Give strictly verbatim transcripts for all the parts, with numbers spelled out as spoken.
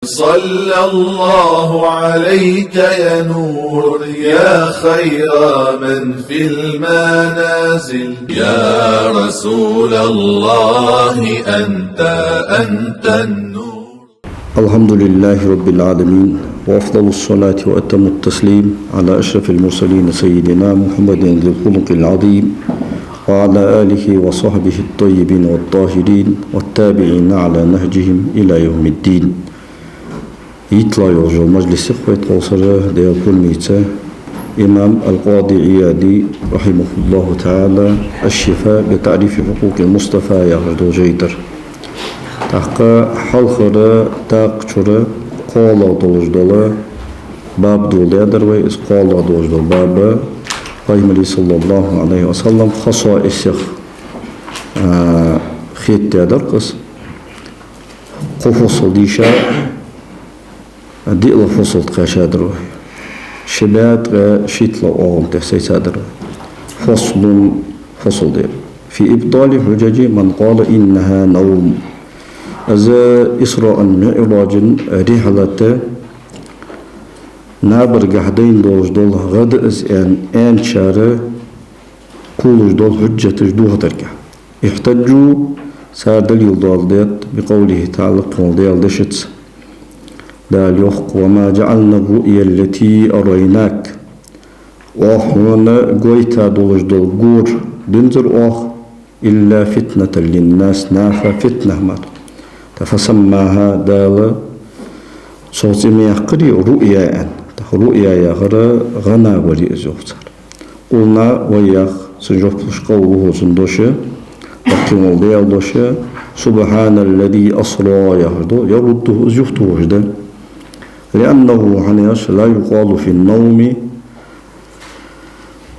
صلى الله عليك يا نور، يا خير من في المنازل. يا رسول الله، أنت، أنت النور. الحمد لله رب العالمين، وأفضل الصلاة وأتم التسليم على أشرف المرسلين سيدنا محمد ذي الخلق العظيم، وعلى آله وصحبه الطيبين والطاهرين، والتابعين على نهجهم إلى يوم الدين. Итла йолча мажлисе хьойтта хьовсар Даьла пурмийца имам аль-Къади Ӏияди, رحمه الله تعالى, الشفاء بتعريف حقوق المصطفى яхаш дола жайна тӀара. ТӀаккха хьалхара дакъа чура кхоалагӀа долаш дола баб доладаьдар вай, из кхоалагӀа долаш дола баб Пайхамара, صلى الله عليه وسلم, хасоисех, а, хетадаьдар-кх из. Кхо фусал дийша, диълагӀа фусал тӀа кхаьчадар вай. Ши бӀаь ткъаь шийтталагӀа оагӀон тӀа сайцадар вай. فصل, фусал да ер. في إبطال حجج من قال إنها نوم. Из Исраъ-МиӀража рихьлата набаргахьа дайна долаш дола гӀа да из аьнна, аьнначар кхоллаш дола хьужжаташ дохадаргахьа. احتجوا, цар далил доаладаьд, بقوله تعالى, кхоана Даьла дешаца. Дала йоах: وما جعلنا الرؤيا التي أريناك. Оаха хьона гойта долаш дола гор динзар оаха, إلا فتنة للناس, наха фитна мара. ТӀаккха فسماها, Дала цох цӀи ма яьккхарий, رؤيا аьнна. ТӀаккха رؤيا яхар гӀо-набар я из, йоах цар. قلنا, вай йоах, цун жоп луш, قوله, цун дош, воккха вола Даьла дош, سبحان الذي أسرى яхаш да, يرده, из юхатохаш да. لأنه, хӀана аьлча, لا يقال في النوم,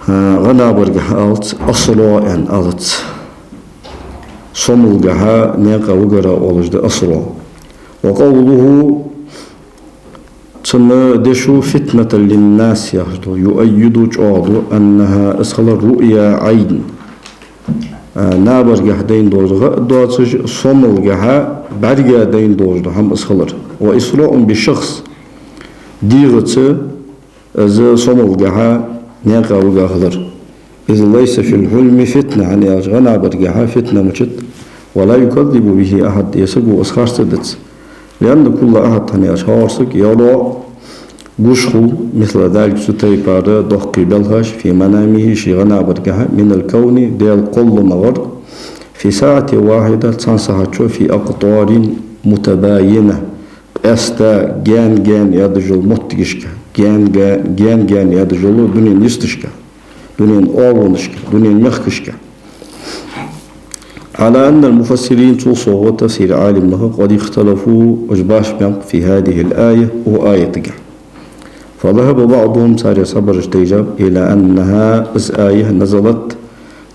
а, гӀо-набаргахьа алац أسرى аьнна, алац. Сомалгахьа наькъа вигар оалаш да أسرى. وقوله, цун дешо, فتنة للناس яхаш да, يؤيد, чӀоагӀду, أنها, из хилар, رؤيا عين. А, набаргахьа дайна долаш гӀа доацаш, сомалгахьа бӀарга дайна долаш дола хӀама из хилар. وإسراء بشخص, дегӀаца из сомалгахьа наькъа вига хилар. إذ ليس في الحلم فتنة, хӀана аьлча гӀо-набаргахьа фитна мичад, ولا يكذب به أحد, е саго из харц ца дац. لأن كل أحد, хӀана аьлча хӀара саг, يرى, гуш хул, مثل ذلك, цу тайпара доккхий белхаш, في منامه, ший гӀо-набаргахьа, من الكون, Даьла кхолламагӀара, في ساعة واحدة, цхьан сахьата чу, في أقطار متباينة, къаьстта гаьна-гаьна ядаш йола моттигашка, гаьна-га-, гаьна-гаьна ядаш йола дунен йисташка, дунен оагӀонашка, дунен мехкашка. على أن المفسرين, цул совгӀа тафсира Ӏалимнаха, قد اختلفوا, уж баш баьннаб, في هذه الآية, укх аятагахь. فذهب بعضهم, царех цхьабараш тайжаб, إلى أنها, из аят, نزلت,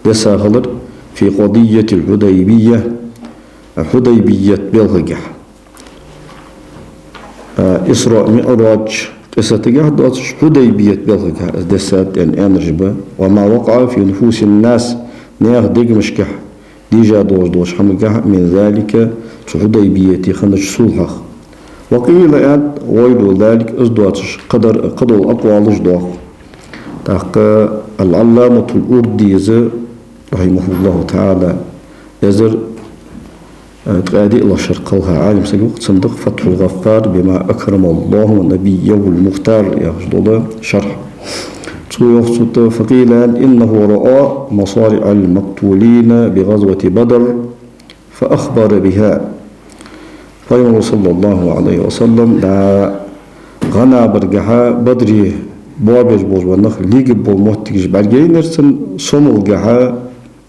десса хилар, في قضية الحديبية, Хьудайбият белхагахь. А, Исраъ-МиӀраж къиссатагахь доацаш, Хьудайбият белхагахь из дессад аьнна аьннараш ба. وما وقع في نفوس الناس, наьха дегамашкахь дийша долаш долча хӀамагахь, من ذلك, цу Хьудайбияте хиннача сулхьах. وقيل, аьннад, غير ذلك, из доацаш кхыдар-, кхыдола акъвалаш доагӀа. ТӀаккха аль-Ӏалламатуль-Урдуси, رحمه الله تعالى, эзар ткъаь диълагӀча шера кхелха Ӏалим саг ва-кх, цун да-кх Фатхьуль-ГӀаффар بما أكرم الله نبيه المختار яхаш дола шархь. Цо йоах цу тӀа: فقيل, аьннад, إنه رأى مصارع المقتولين بغزوة بدر فأخبر بها. Пайхамара, صلى الله عليه وسلم, да, гӀо-набаргахьа Бадре боабеш болаш бола нах лийга бола моттигаш бӀаргайайнаяр цунна, сомалгахьа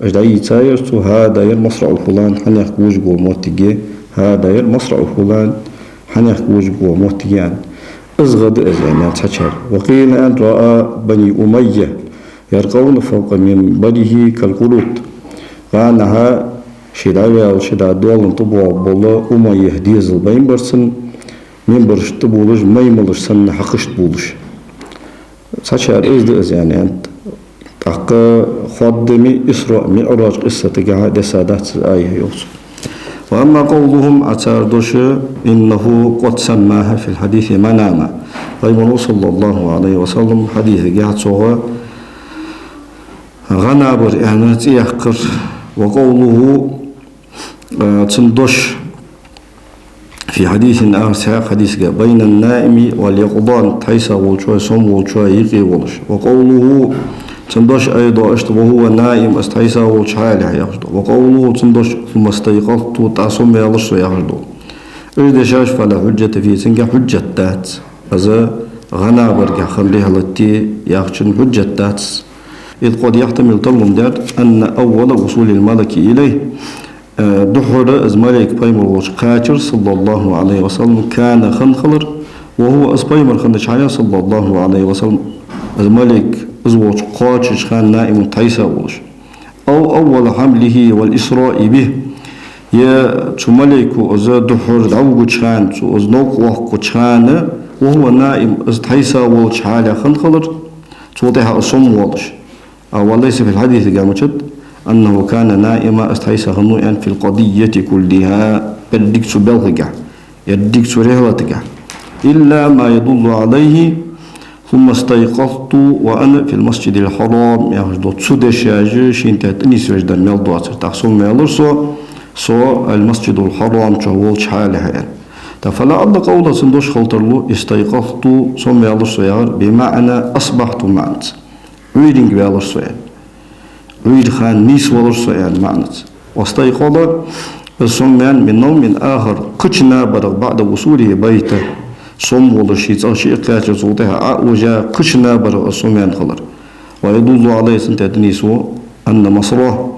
уж дӀайийцаяр цо, хӀа, да, ер مصرع فلان, хьанехк вожаргвола моттиг я, хӀа, да, ер مصرع فلان, хьанехк вожаргвола моттиг я, аьнна. Из гӀа да из, аьннад цхьачар. وقيل, аьннад, رأى بني أمية يرقون فوق منبره كالقرود. ГӀанахьа ший дӀаваьлча, ший дӀа доалан тӀабоагӀа бола Умайя дезал байна бар цунна, минбарашта тӀабувлаш, маймалаш санна хьакхашта бувлаш. Цхьачар из да из, аьннад. ТӀаккха хоадаме Исраъ-МиӀраж къиссатагахьа десса дац из аят, йоах цо. وأما قولهم, а цар дош, إنه قد سماها في الحديث مناما. Пайхамара, صلى الله عليه وسلم, хьадисагахь цо гӀа-набар аьнна цӀи яьккхар. وقوله, а, цун дош, في حديث آخر, цхьаькха хьадисагахь, بين النائم واليقظان, тхьайса волчои сом волчои юкъе волаш. وقوله, цун дош, أيضا, иштта, وهو نائم, из тхьайса волча хьале яхаш дола. وقوله, цун дош, ثم استيقظت, тӀаккха сомаваьлар со яхаш дола. Уж дешаш, فلا حجة فيه, цунгахь хьужжат дац. Из гӀа-набаргахь хинна рихьлат я яхачун хьужжат дац. إذ قد يحتمل, тарлу ма дий, أن أول وصول الملك إليه, э, духхьара из малейк пайхамар волча кхачар, صلى الله عليه وسلم, كان, хинна хилар, وهو, из пайхамар хиннача хана, صلى الله عليه وسلم, из малейк из волча кхоачача хана, نائم, тхьайса волаш. أو أول حمله والإسراء به, е цу малейко из духхьара дӀавугача хана, цо из новкъа воаккхача хана, وهو نائم, из тхьайса волча хьале хинна хилар, цул тӀехьагӀа из сомавоалаш. А, وليس في الحديث, гамачат, أنه كان نائما, из тхьайса хиннав аьнна, في القضية كلها, берригача цу балхагахь, ерригача цу рихьлатагахь. إلا ما يدل عليه, ثم استيقظت وأنا في المسجد الحرام, яхаш дола цу дешаш шийна тӀа тӀанийсвеш дар мел доацар. ТӀаккха сомаваьлар со, со Аль-Масджидуль-Хьарам чу волча хьале аьнна. ТӀаккха فلعل قوله, цун дош хила тарлу, استيقظت, сомаваьлар со яхар, بمعنى أصبحت маӀанца. Ӏуйрийна ваьлар со аьнна. Ӏуйра хана нийсвелар со аьнна маӀанца. واستيقظ, из сомаваьннав, من نوم آخر, кхыча набарах, بعد وصوله بيته, сомаволаш ший цӀагӀа ше кхаьчачул тӀехьагӀа, а, уже кхыча набарах из сомаваьнна хилар. ويدل عليه, цунна тӀа тӀанийсву, أن مصره,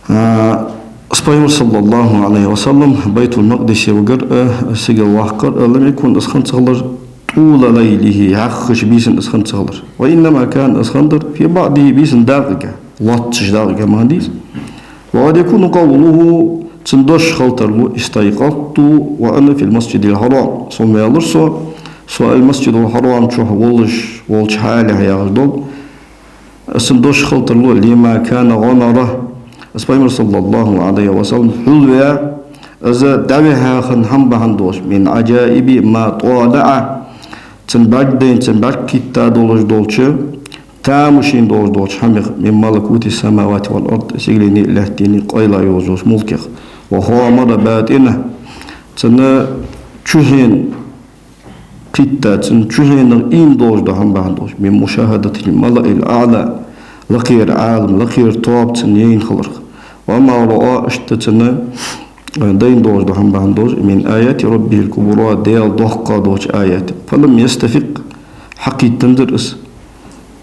а, из пайхамар, صلى الله عليه وسلم, Байтуль-Макъдисе вигар а, сигала ваккхар а, لم يكن, из хинна ца хилар, طول ليله, яххача бийсан из хинна ца хилар. وإنما كان, из хинна дар, في بعضه, бийсан дакъагахь, лоацача дакъагахь ма хиннадий из. وقد يكون قوله, цун дош хила тарлу, استيقظت وأنا في المسجد الحرام, сомаваьлар со, со Аль-Масджидуль-Хьарам чу волаш волча хьале яхаш дола. Цун дош хила тарлу, لما كان غمره, из пайхамар, صلى الله عليه وسلم, хьулваь, из дӀавихьа хинна хӀама бахьан долаш, من عجائب ما طالع, цун бӀаргадайна, цун бӀарг кхийтта долаш долча, тамашийна долаш долча хӀамех, من ملكوت السماوات والأرض, сигаленеи лаьттанеи къайла йолаш йолча мулкех, وغامر باطنه, цун чухьенна кхийтта, цун чухьенах ийна долаш дола хӀама бахьан долаш, من مشاهدة الملأ الأعلى, лакхера Ӏалам, лакхера тоаба цунна яйна хиларах. وما رأى, иштта цунна, э, дайна долаш дола хӀама бахьан долаш, من آيات ربه الكبرى, Даьла доккха долча аятех. فلم يستفق, хьакхийттанзар из,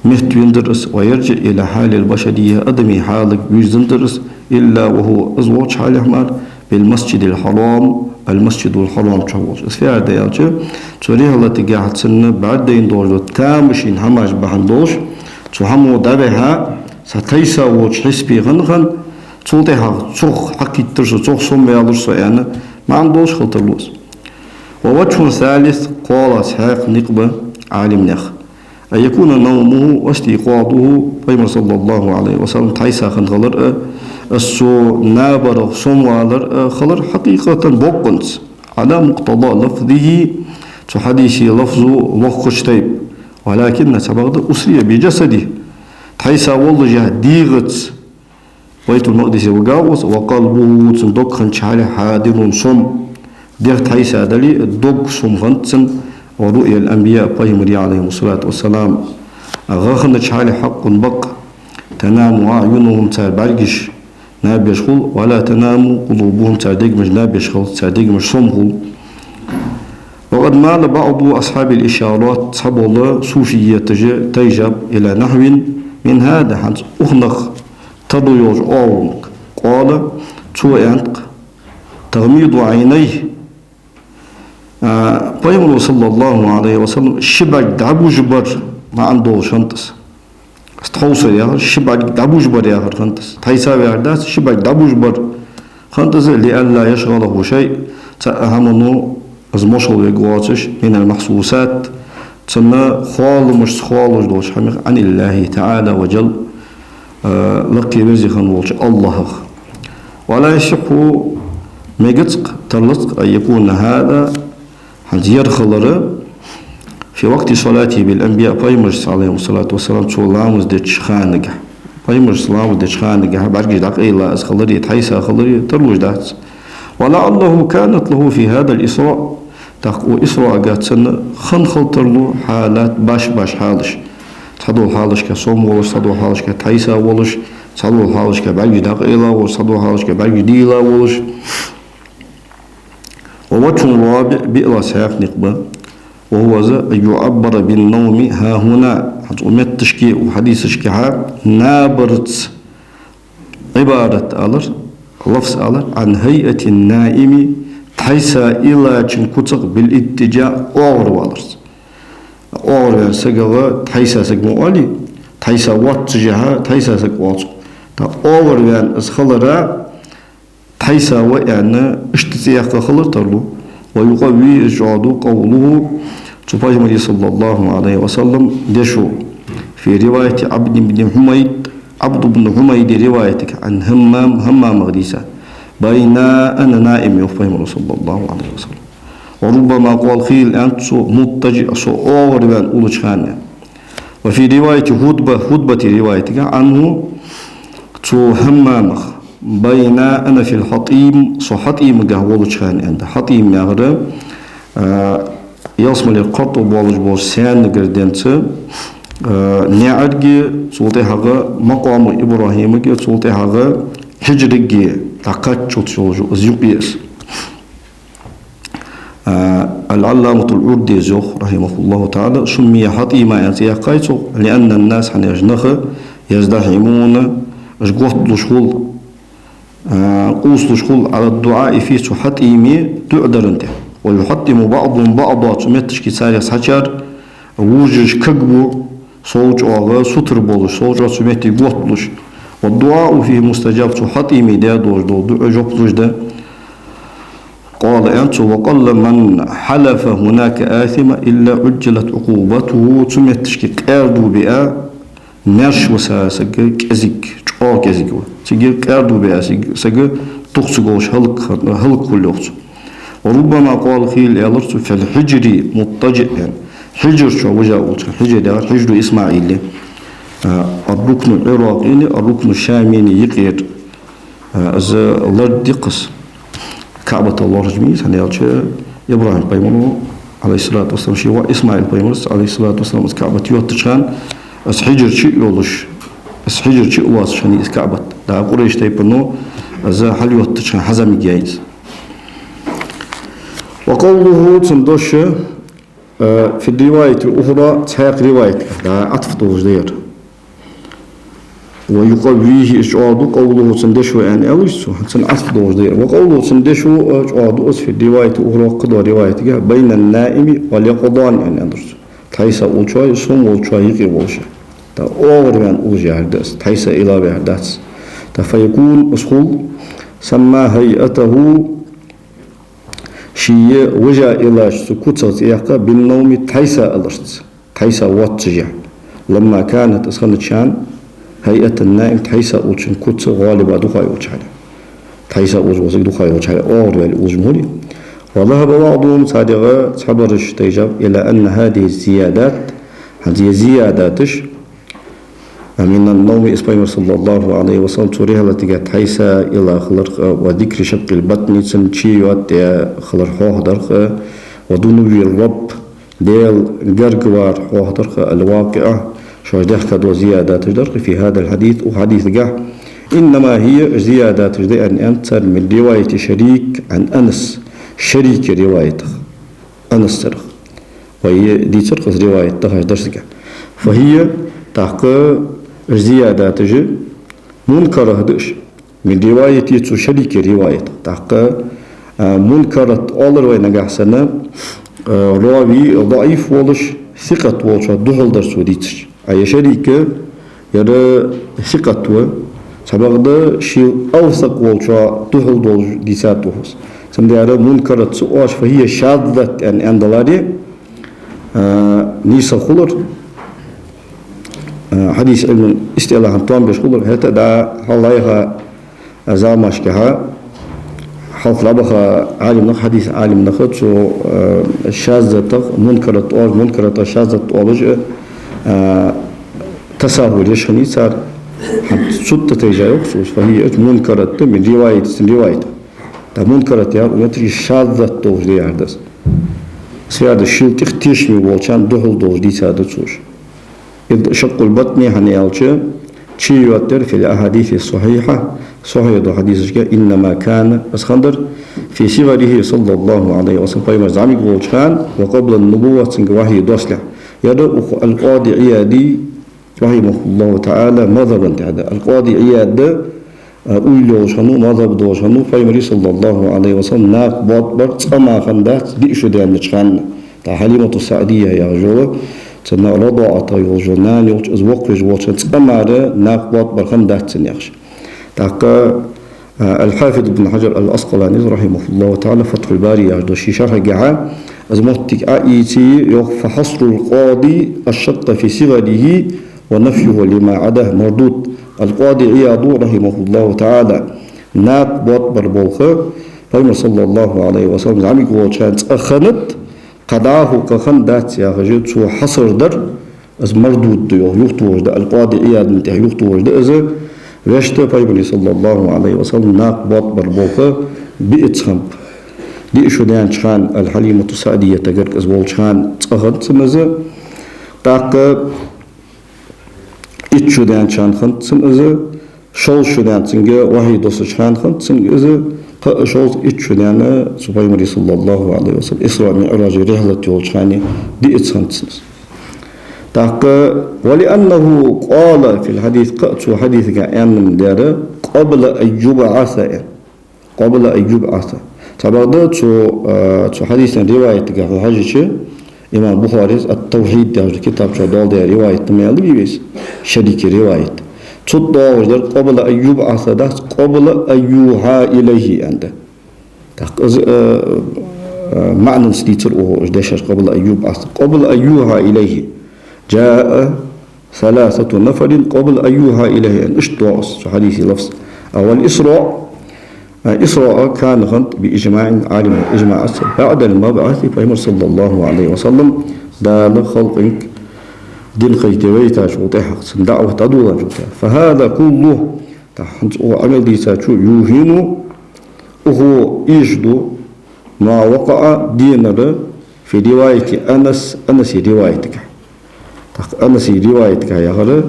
меттавензар из, ويرجع إلى حال البشرية, адамий хьалага вирзанзар из, إلا وهو, из волча хьале мара, بالمسجد الحرام, Аль-Масджидуль-Хьарам чу волаш. Из фу яхар да аьлча, цу рихьлатагахь цунна бӀаргадайна долаш дола тамашийна хӀамаш бахьан долаш, цу хӀамо дӀавихьа, цхьа тхьайса волча хьисапе хинна хиннав, цул тӀехьагӀа цох хьакхийттар со, цох сомаваьлар со аьнна, маӀан долаш хила тарлу из. ووجه ثالث, кхоалагӀа цхьаькха никъ ба Ӏалимнаьха. أن يكون نومه واستيقاظه, пайхамар, صلى الله عليه وسلم, тхьайса хинна хилар а, из цу набарах сомавалар а хилар, хьакъикъатан боккъонца, على مقتضى لفظه, цу хьадиса лафзо лохкача тайпа. ولكن, цхьабакъда, أسري بجسده, тхьайса воллашехь дегӀаца Байтуль-Макъдисе вигав из, وقلبه, цун дог хиннача хьале, حاضر, сом. ДегӀ тхьайса дале а, дог сом хиннад цун, ورؤيا الأنبياء, пайхамарий, عليهم الصلاة والسلام, гӀа хиннача хьале, حق, бакъ, تنام أعينهم, цар бӀаргаш наб еш хул, ولا تنام قلوبهم, цар дегамаш наб еш хилац, цар дегамаш сом хул. وقد مال بعض أصحاب الإشارات, цхьабола суфияташа тайжаб, إلى نحو من هذا, хӀанз укханах тарлу йолча оагӀонга. قال, цо аьннад-кх: تغميض عينيه, а, пайхамара, صلى الله عليه وسلم, ши бӀарг дӀабужабар маӀан долаш хиннад из. Из тховсар яхар, ши бӀарг дӀабужабар яхар хиннад из. Тхьайса ваьхар дац, ши бӀарг дӀабужабар хиннад из, لئلا يشغله شيء, цхьа а хӀамано из мошал вергвоацаш, من المحسوسات, цун хоаламашца хоалуш долча хӀамах, عن الله تعالى وجل, а, лакхе веза хинна волча АллахӀах. ولا يصح, мегац-кх, тарлац-кх, أن يكون هذا, хӀанз ер хилар, في وقت صلاته بالأنبياء, пайхамарашца, عليهم الصلاة والسلام, цо ламаз деча ханагахь. Пайхамарашца ламаз деча ханагахь бӀаргаш дӀакъайла из хилар, тхьайса хилар тарлуш дац. ولعله كانت له في هذا الإسراء. ТӀаккха укх Исраъагахь цунна хинна хила тарлу хьалат, башха-башха хьалаш. Цхьадолча хьалашка сом волаш, цхьадолча хьалашка тхьайса волаш, цхьадолча хьалашка бӀаргаш дӀакъайла волаш, цхьадолча хьалашка бӀаргаш дийла волаш. ووجه رابع, биълагӀа цхьаькха никъ ба. وهو, из, أن يعبر بالنوم ها هنا. ХӀанз укх метташка, укх хьадисашка хьа набарца Ӏибарат алар, лафз алар, عن هيئة النائم, тхьайса иллачун куцах, بالاضطجاع, оагӀорваларца. ОагӀорваьнна сагага тхьайса саг ма оалий, тхьайса воаццашехьа тхьайса саг оал цох. ТӀаккха оагӀорваьнна из хилар, тхьайса ва аьнна, иштта цӀи яккха хилар тарлу. ويقويه, из чӀоагӀду, قوله, цу пайхамара, صلى الله عليه وسلم, дешо. في رواية عبد بن حميد, Ӏабд ибн Хьумайда риваятага, عن همام, Хаммамах дийца. بينا أنا نائم, йоах пайхамара, صلى الله عليه وسلم. وربما قال, хийла аьннад цо, مضطجعا, со оагӀорваьнна уллача хана. وفي رواية هدبة, Худбата риваятага, عنه, цу Хаммамах, بينا أنا في الحطيم, со ХьатӀимагахь волча хана, аьннад. ХьатӀим яхар, а, ялсмалера кхартӀо болаш болча саьнагара денз, а, наӀарга, цул тӀехьагӀа Макъаму ИбрахӀимага, цул тӀехьагӀа Хьижрага дӀакхаччалца йолаш я из юкъ я из. А, Аль-Ӏалламатуль-Ӏурдизе йоах, رحمه الله تعالى, سمي حطيما, аьнна цӀи яьккхай цох, لأن الناس, хӀана аьлча нах, يزدحمون, уж готталуш хул, а, къувсалуш хул, على الدعاء فيه, цу ХьатӀиме дуӀа даран тӀа. ويحطم بعضهم بعضا, цу метташка царех цхьачар вожаш кагбу, сов чӀоагӀа сутара болаш, сов чӀоагӀа цу метте готталуш. والدعاء فيه مستجاب, цу ХьатӀиме даь долаш дола дуӀа жоп луш да. قال, аьннад цо: وقل من حلف هناك آثما إلا عجلت عقوبته, цу метташка къаьрдув биа маьрша ва саг кӀезига, чӀоагӀа кӀезига ва. Цига къаьрдув биа саг, саг дукха ца говш хӀалак, хӀалак хул, йоах цо. وربما قال, хийла аьлар цо, في الحجر مضطجعا, Хьижр чу вижа волча хана, Хьижр яхар Хьижру ИсмаӀил я. А, الركن العراقيين, الركن الشاميين юкъера. А, из лард я-кх из. КаӀбатах лоархӀаш ма йий из, хӀана аьлча ИбрахӀим-пайхамара, عليه الصلاة والسلام, ший воӀ ИсмаӀил-пайхамара, عليه الصلاة والسلام, из КаӀбат йоттача хана, из Хьижр чу а йолаш, из Хьижр чу а воацаш хиннай из КаӀбат. ДӀа Къурайш тайпано из хьалйоттача хана хьазамиг яй из. وقوله, цун дош, а, في الرواية الأخرى, цхьаькха риваятага, дӀа Ӏатф долаш да ер. ويقويه, из чӀоагӀду, قوله, цун дешо аьнна аьлча цо, цун Ӏатф долаш да ер. وقوله, цун дешо, а, чӀоагӀду из في الرواية الأخرى, кхыдолча риваятага, بين النائم واليقظان аьнна аьннадар цо. Тхьайса уллачоа, сом волчоа юкъе волаш. ТӀаккха оагӀорваьнна уллаш яхар да из, тхьайса илла яхар дац. ТӀаккха فيكون, из хул, سمى هيئته, ший вижа иллача цу куцах цӀи яьккха, بالنوم, тхьайса аларца, тхьайса воаццашехь. لما كانت, из хиннача хана, هيئة النائم, тхьайса уллачун куц, غالبة, дукха йолча хана. Тхьайса уллаш вола саг дукха йолча хана оагӀорваьле уллаш ма хулий. وذهب بعضهم, царех цхьабараш тайжаб, إلى أن هذه الزيادات, хӀанз ер зиядаташ, من النوم, из пайхамар, صلى الله عليه وسلم, цу рихьлатагахь тхьайса илла хилар, وذكر شق البطن, цун чий йоад тӀа хилар хьоахадар, ودنو الرب, Даьла гаргавар хьоахадар, الواقعة, шоаш даьхка дола зиядаташ дар, في هذا الحديث, укх хьадисагахь. إنما هي, уж зиядаташ да аьнна аьннад цар, من رواية شريك عن أنس, Шарика риваятах. Анасцарах. Вай дийцар-кх из риваят дахача дарсагахь. فهي, тӀаккха уж зиядаташ, منكرة да уж. من رواية, цу Шарика риваятах. ТӀаккха, а, منكرة оалар вай нагахь санна, а, рави даӀиф волаш, сикъат волчоа духьал дар цо дийцача. А ер Шарик, ер сикъат ва, цхьабакъда шийла авсакъ волчоа духьал долаш дийцад укхаза. Цудухьа منكرة ца оалаш, فهي شاذة аьнна аьннадаларе, а, нийса хулар, а, хьадис Ӏилман истиӀлахьан тоам беш хулар, хӀаьта а дӀа хьалха Замашкахьа хьалха дӀабаха Ӏалимнах, хьадиса Ӏалимнах цу, э, шаззатах мункарат оалаш, мункаратах шаззат оалаш, э, тасахӀул еш хиннай цар. ХӀанз цу тӀа тайжа йоах цо, фахӀия мункаратун мин риваятин, риваят. ТӀаккха мункарат яхар, метри шаззат долаш да яхар да из. Из яхар да шийла тӀех тешаме волчарна духьал долаш дийцад цо уж. Из шаккъул батни хӀана аьлча, чу йоттар фил ахӀадиси ссахьихьа, сахьихь дола хьадисашка, иннама кана, из хиннадар, фи сигъарихӀи саллаллахӀу Ӏалайхи ва саллам, пайхамар зӀамига волча хана, ва къабла ннубуввати, цунга вахьи доссалехь. Яр укх алкъади Ӏияди, рахьимахӀуллахӀу таӀала, мазхӀабан тӀехь да. Алкъади Ӏияд, а, уйла йолаш хиннав, мазхӀаб долаш хиннав, пайхамара, саллаллахӀу Ӏалайхи ва саллам, накха боатӀабар цкъа мара хиннадац диъ шу даьннача хана. ТӀаккха Хьалимату СаӀдия яхаш йола, цун радоӀатах йолаш йола нана йолча, из воккхавеш волча хана цкъа мара накха боатӀабар хиннадац цун яхаш. ТӀаккха, а, аль-Хьафиз ибн Хьаджар аль-Ӏаскъаланис, рахьимахӀуллахӀу таӀала, Фатхьул Бари яхаш долча ший шархьагахьа, из моттиг Ӏоийцай, йоах, фахьасрул къади аш-шаккъи фи сигъарихӀи ва нафйухӀу лима ӀадахӀ мардуд. Алкъади Ӏияда, рахьимахӀуллахӀу таӀала, накха боатӀабар болх, пайхамар, саллаллахӀу Ӏалайхи ва саллам, зӀамига волча хана цкъа хиннад, кхы дӀахо кхы хиннадац яхаш, цо хьаср дар, из мардуд да йоах, юхатохаш да, алкъади Ӏияда тӀехь юхатохаш да из, вешта пайхамара, саллаллахӀу Ӏалайхи ва саллам, накха боатӀабар болх биъ ца хиннаб. Диъ шу даьннача хана, аль-Хьалимату СаӀдия гарга из волча хана цкъа хиннад цун из. ТӀаккха итт шу даьннача хана хиннад цун из, шовзткъа шу даьнна цунга вахьи доссача хана хиннад цунга из, кхы а шовзткъа итт шу даьнна цу пайхамара, саллаллахӀу Ӏалайхи ва саллам, Исраъ МиӀраж рихьлат йолча хана диъ ца хиннад цун из. ТӀаккха, ва лианнахӀу къала фил хьадис, кхы а цу хьадисагахь аьнна ма дар, къабла ан юбӀаса, аьнна. Къабла ан юбӀаса. Цхьабакъда цу, а, цу хьадиса риваятагахь хьо хьажача, имам Бухарис ат-ТавхӀид яхача китаба чу доаладаь риваят ма аьлий вай, шарика риваят. Цу тӀа доагӀаш дар къабла ан юбӀаса дац, къабла ан юхьа илайхӀи аьнна да. ТӀаккха из, а, а, маӀанца дийцар укхо уж дешаш, къабла ан юбӀаса. Къабла ан юхьа илайхӀи. Джаа саласату нафарин къабла ан юхьа илайхӀи, аьнна, иштта доагӀа из цу хьадиса лафз. А валь-Исраъ, а, Исраъ кана хиннад би иджмаӀин, Ӏалимий иджмаӀаца, баӀдаль мабӀаси, пайхамар, саллаллахӀу Ӏалайхи ва саллам, Дала халкъа ди кхайкаде вайтачул тӀехьагӀа, цун даӀват дӀадолалучул тӀехьагӀа. ФахӀаза куллухӀу, тӀаккха хӀанз укхо Ӏамал дийцачо, юхӀину, укхо эшаду, ма вакъаӀа, денар, фи риваяти Анас, Анаса риваятагахь. ТӀаккха Анаса риваятагахь яхар,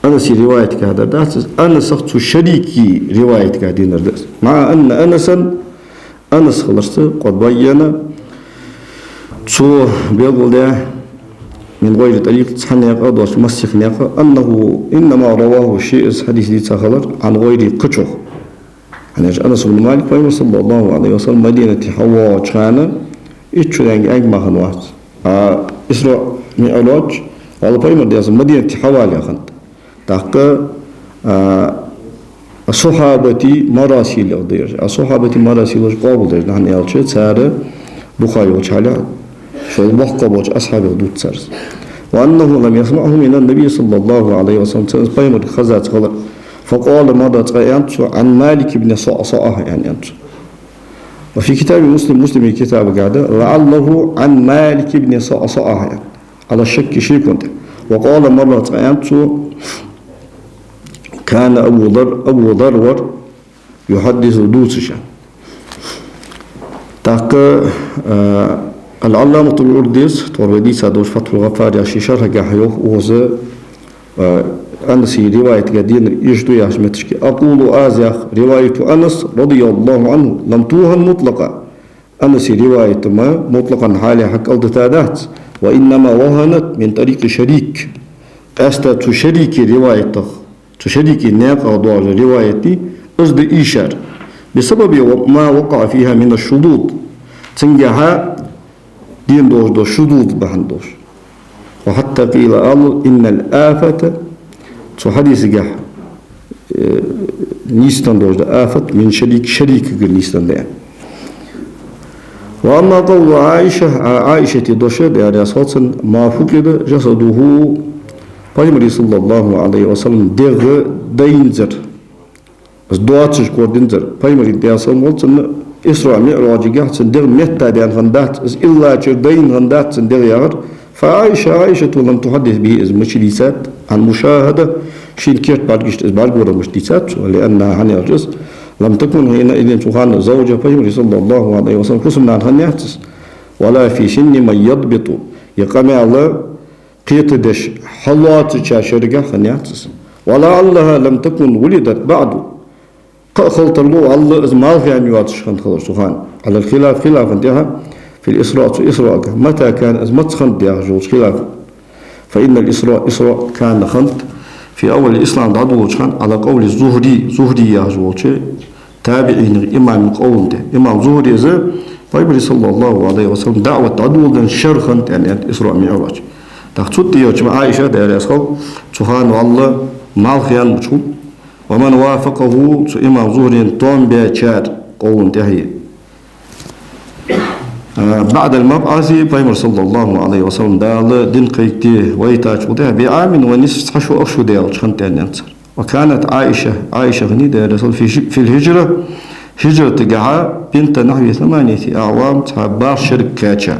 Анаса риваятагахь дар дац из, Анасах цу шарика риваятагахь денар да из. МаӀа анна Анасан, Анас хиларца, къад байяна, цо белгалдаь, мин гӀайри тӀарикъ, цхьан наькъа доацаш, массехк наькъа, аннахӀу, иннама равахӀу, ше из хьадис дийца хилар, Ӏан гӀайрихӀи, кхычох. ХӀана аьлча Анас ибн Малик, пайхамар, саллаллахӀу Ӏалайхи ва саллам, Мадинате хьавоагӀача хана, итт шу даьнна кӀаьнк мара хиннавац. А Исраъ, МиӀраж, валлахӀи, пайхамар, деза, Мадинате хьавале хиннад. ТӀаккха, а, асхьабати марасилех дераш. Асхьабати марасилаш къоабалдеш да, хӀана аьлча цар дукха йолча хьале, шоай боккха болча асхьабех дувц цар из. Ва аннахӀу лам ясмаӀхӀу мина ннабий, саллаллахӀу Ӏалайхи ва саллам, цунна из пайхамарга хезац хилар. Факъала, мада цкъа аьннад цо, Ӏан Малик ибн СаӀсаӀа, аьнна, аьннад цо. Ва фи китаби Муслим, Муслима китабагахь да, лаӀаллахӀу Ӏан Малик ибн СаӀсаӀа, аьнна. Ӏала шакки, шеко тӀа. Ва къала марра, цкъа аьннад цо, кана Абу Зарр, Абу Зарр вар, юхьаддису, дувцаш. ТӀаккха, а, аль-Ӏалламатул Ӏурдис, тхьовра вай дийца долаш Фатхьул ГӀаффар яхача ший шархьагахь йоах укхаза, а, Анаса риваятагахь денар иштта да яхача метташка: акъулу, аз йоах, риваяту Анас, радияллахӀу ӀанхӀу, лам тухӀан мутлакъан. Анаса риваят-м мутлакъан хьале хьакӀалдита дац, ва иннама вахӀанат мин тӀарикъи Шарик. Къаьстта цу Шарика риваятах, цу Шарика наькъах доагӀаш риваят да, из да эшар. Бисабаби ма вакъаӀа фихӀа мина шшузуз. Цунгахьа дена долаш дола шузуз бахьан долаш. Ва хьатта къила, аьлар, инналь афата, цу хьадисагахь, э, нийсденна долаш да афат, мин Шарик, Шарикагара нийсденна да. Ва амма къавлу Ӏаиша, Ӏа-, Ӏаишата дош да, яр яс хоцан, ма фукъида жасадухӀу, пайхамара, саллаллахӀу Ӏалайхи ва саллам, дегӀ дайнзар. Из доацаш кор динзар. Пайхамара, Даьла салам хилда цунна, Исраъ МиӀражагахь цун дегӀ метта баьнна хиннадац, из иллачура дайна хиннадац цун дегӀ яхар. فعائشة، Ӏайшата, لم تحدث به، из мича дийцад, عن مشاهدة، шийна керда бӀаргашта из бӀаргагорах мича дийцад цо, لأنها، хӀана аьлча из, لم تكن حينئذ، цу хана, زوجة، Пайхамара, صلى الله عليه وسلم, хӀусамнана хиннаяц из, ولا في سن من يضبط، е къамаьл кхетадеш хьалоацача шерагахь хиннаяц из. ولعلها لم تكن ولدت بعد. Кхы а хила тарлу, валлахӀи, из малхаьна йоацаш хинна хилар цу хана. على الخلاف، хилафа тӀехьа, في الإسراء، цу Исраъагахь. متى كان، из маца хиннад яхаш йолча хилафа. فإن الإسراء، Исраъ, كان، хиннад, في أول الإسلام، дӀадолалуча хана, على قول الزهري، Зухри яхаш волча табиӀинех имама къовла тӀа. Имам Зухри из Пайхамара, صلى الله عليه وسلم, даӀват дӀадоладенна шера хиннад аьнна, Исраъ МиӀраж. ТӀаккха цу тӀа йолча Ӏайша, Даьла раьза хилва цунна, цу хана, валлахӀи, малхаьна мича хул. ومن وافقه، цу имам Зухрена тоам баьчар, къовла тӀехьа. А, بعد المبعوث، Пайхамар, صلى الله عليه وسلم, Дала дин кхайкаде вайтачул тӀехьа, بعام ونصف، цхьа шу ах шу даьлча хиннад аьнна цар. وكانت عائشة، Ӏайша хиннай, Даьла раьза хилва, في، في الهجرة، хӀижратагахьа, بنت نحو ثمانية أعوام، цхьа бархӀ шерага кхаьча.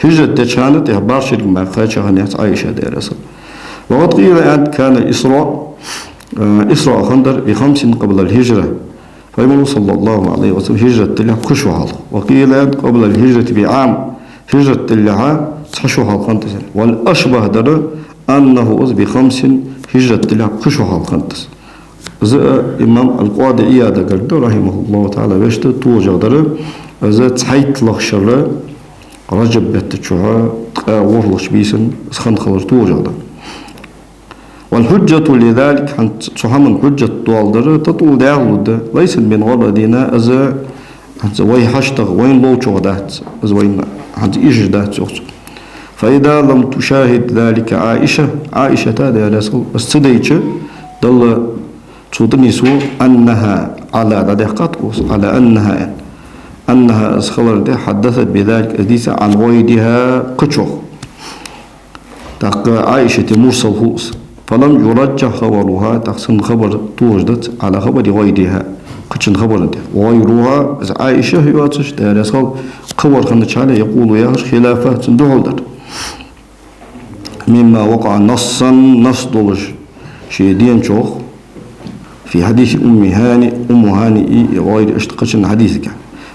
ХӀижрат деча хана тӀехьа бархӀ шерага мара кхаьча хиннаяц Ӏайша, Даьла раьза хилва. وقد قيل، аьннад, كان الإسراء، а, Исраъ хиннадар بخمس قبل الهجرة. Пайхамара, صلى الله عليه وسلم, хӀижрат далехьа пхи шу хьалха. وقيل، аьннад, قبل الهجرة بعام، хӀижрат далехьа цхьа шу хьалха хиннад из. والأشبه дар, أنه، из بخمس، хӀижрат далехьа пхи шу хьалха хиннад из. Из, а, имам аль-Къади Ӏияда гаргда, رحمه الله تعالى, вешта тожагӀдар, из цхьайттлагӀча шера Раджаб бетта чухь ткъаь ворхӀлагӀча бийсан из хинна хилар тожагӀдар. والحجة لذلك، хӀанз цу хӀаман хӀужжат доаладар, تطول، дагӀа лургда, ليست من غرضنا، из хӀанз вай хьаштагӀа, вайна ловчох дац, из вайна хӀанз эшаш дац, йоах цо. فإذا لم تشاهد ذلك عائشة، Ӏайшата, Даьла раьза хилва, из ца дайча, Далла цо тӀанийсву, أنها، على дӀадаьккхад укхаза, على أنها аьнна. أنها из хилар тӀа, حدثت بذلك، из дийцад, عن غيرها، кхычох. ТӀаккха Ӏайшата мурсал хул из. فلم يرجح خبرها، тӀаккха цун хабар тохаш дац, على خبر غيرها، кхычун хабарна тӀа. وغيرها، из Ӏайша а йоацаш, Даьла раьза хилва, кхывар хиннача хьале, يقول، яхаш, خلافه، цунна духьал дар. مما وقع نصا، насс долаш ше деначох, في حديث أم هانئ، Умму ХӀаниъи, وغيره، иштта кхычун хьадисагахь.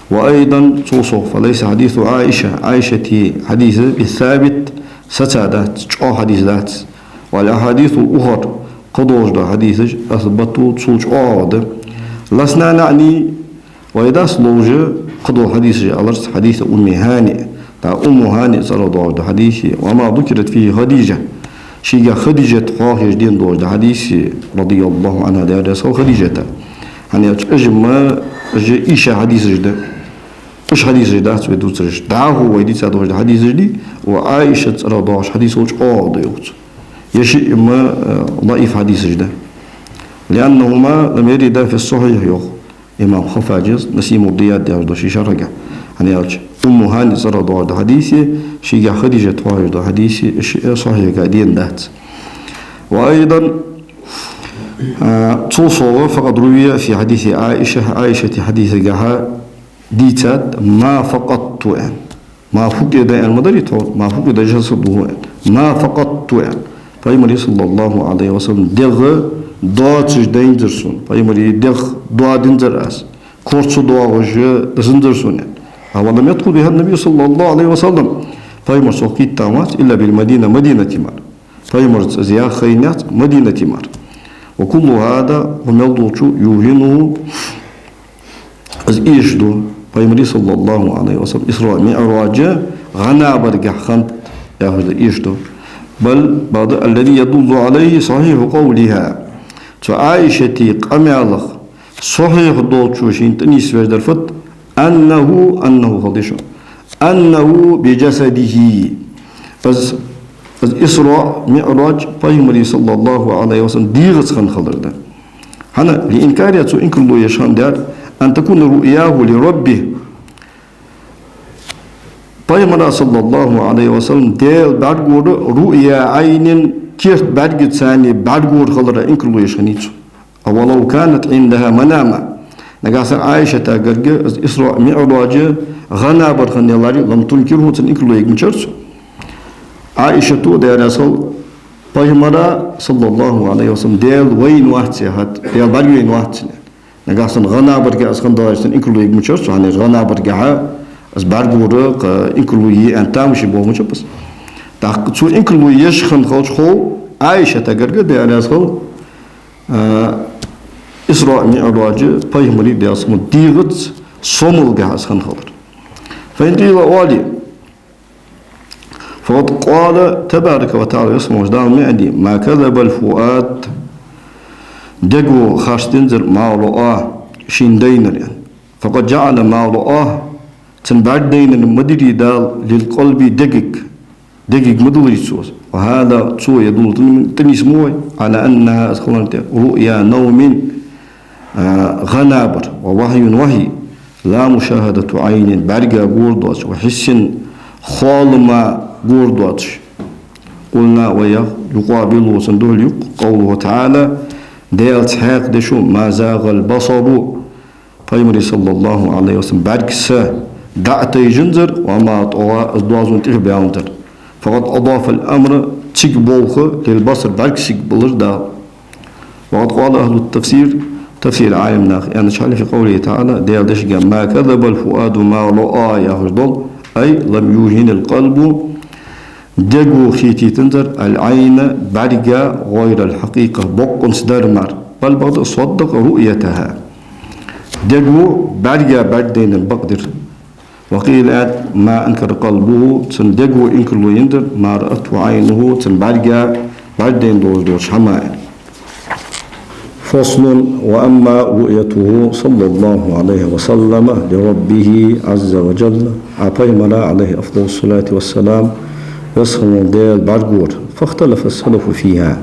وأيضا، цул совгӀа, فليس حديث عائشة، Ӏайшата хьадис, بالثابت، саца дац, чӀоагӀа хьадис дац. والأحاديث الأخر، кхыдолаш дола хьадисаш, أثبت، цул чӀоагӀа да. لسنا نعني، вай дац ловш кхыдола хьадисаш аларца حديث أم هانئ. ТӀаккха Умму ХӀаниъ цӀерагӀа доагӀаш дола хьадис, وما ذكرت فيه خديجة. Шийгахь Хадижат хьоахаеш дена доагӀаш дола хьадис, رضي الله عنها، Даьла раьза хилва Хадижата. ХӀана аьлча уж-м, уж ийша хьадисаш да. Уж хьадисаш дац вай дувцараш. ДӀахо вай дийца доагӀаш дола хьадисаш дий, ва Ӏайшата цӀерагӀа доагӀаш хьадисал чӀоагӀа да, йоах цо. Е шиъ-м, э, ضعيف хьадисаш да. لأنهما لم يردا في الصحيح، йоах имам Хаффаджи, Насимуд-Дияд яхаш долча ший шархьагахь. ХӀана аьлча Умму ХӀаниъ цӀерагӀа доагӀаш дола хьадис, шийгахь Хадижат хьоахаеш дола хьадис, уж, э, сахьихьагахь дена дац. وأيضا، а, цул совгӀа, فقد روي في حديث عائشة، Ӏайшата хьадисагахьа дийцад, ما فقدت аьнна. ما فقد аьнна ма дарий тхо, ما فقد جسده аьнна. ما فقدت аьнна. Пайхамара, صلى الله عليه وسلم, дегӀ доацаш дайнзар сона. Пайхамара дегӀ доадинзар аз. Кор ца доагӀаш дизанзар сона аьнна. ولم يدخل بها النبي صلى الله عليه وسلم. Пайхамар цох кхийттавац, إلا بالمدينة، Мадинате мара. Пайхамарца из яха хайна яц, Мадинате мара. وكل هذا، укх мел долчо, يوهنه، из эшаду, Пайхамара, صلى الله عليه وسلم, Исраъ МиӀраж гӀанабаргахь хиннад яхаш да эшаду. بل، бакъда, الذي يدل عليه صحيح قولها. Цу Ӏайшата къамаьлах сахьихь долчо шийна тӀанийсвеш дар фуд, أنه، أنه хила деза шоана, أنه بجسده. Из, из Исраъ МиӀраж Пайхамара, صلى الله عليه وسلم, дегӀаца хинна хилар да. ХӀана, لإنكارها, цо инкарло еш хиннадаьд, أن تكون رؤياه لربه. Пайхамара, صلى الله عليه وسلم, Даьла бӀаргагора رؤيا عين, керта бӀаргаца бӀаргагора хилара инкарло еш хиннай цо. أولو كانت عندها منامة. Нагахьа санна Ӏайшата гарга из Исраъ МиӀраж гӀа-набар хинна яларе а, لم تنكره, цунна инкарло ергьяцар цо. Ӏайшата, Даьла раьза хилва, Пайхамара, صلى الله عليه وسلم, Даьла вайна вац яхад, Даьла бӀаргавайна вац цунна. Нагахьа санна гӀа-набарга из хинна даларе, цунна инкарло ергьяцар цо, хӀана аьлча гӀа-набаргахьа из бӀаргагора, кхы инкарло е аьнна тамаш болх баьб из. ТӀаккха цо инкарло еш хинна хилча хов, Ӏайшата гарга, Даьла раьза хилва, а, Исраъ МиӀраж Пайхамара, Даьла салам хилда цунна, дегӀаца сомалгахьа из хинна хилар. فإن قيل, оале, فقد قال تبارك وتعالى, Веза хинна волча Дала ма аьннадий: ما كذب الفؤاد, дего харцдензар, ما رأى, шийна дайнар, аьнна. فقد جعل ما رآه, цунна бӀаргадайнар ма дирий Дала, للقلب, дегага, дегага ма дилларий цо из. وهذا, цо, يدل, тӀа-, тӀанийсъе ма вий, على أنها, из хилар тӀа, رؤيا نوم, а, гӀа-набар, ووحي, вахьи, لا مشاهدة عين, бӀарга гора доацаш, وحس, хоалама гора доацаш. قلنا, вай йоах, يقابله, цунна духьал я-кх, قوله تعالى, Даьла цхьаькха дешо: ما زاغ البصر, Пайхамара, صلى الله عليه وسلم, бӀарга са дӀа а тайжанзар, وما طغى, из доазон тӀехбаьннзар. فقد أضاف الأمر, цига болх, للبصر, бӀарга сигалара Дала. وقد قال أهل التفسير, тафсира Ӏалимнаха аьннача хьале, في قوله تعالى, Даьла дешага: ما كذب الفؤاد ما رأى, яхаш дола, أي لم يوهن القلب, дего хетийтанзар, العين, бӀарга, غير الحقيقة, бокъонца дар мара, بل, бакъда, صدق رؤيتها, дего бӀарга бӀаргадайнар бакъдир. وقيل, аьннад, ما أنكر قلبه, цун дего инкарло ензар, ما رأته عينه, цун бӀарга бӀаргадайна долаш долча хӀаман. فصل. وأما رؤيته صلى الله عليه وسلم لربه عز وجل, а Пайхамара, عليه أفضل الصلاة والسلام, Веза хинна волча Даьла бӀаргагора, فاختلف السلف فيها,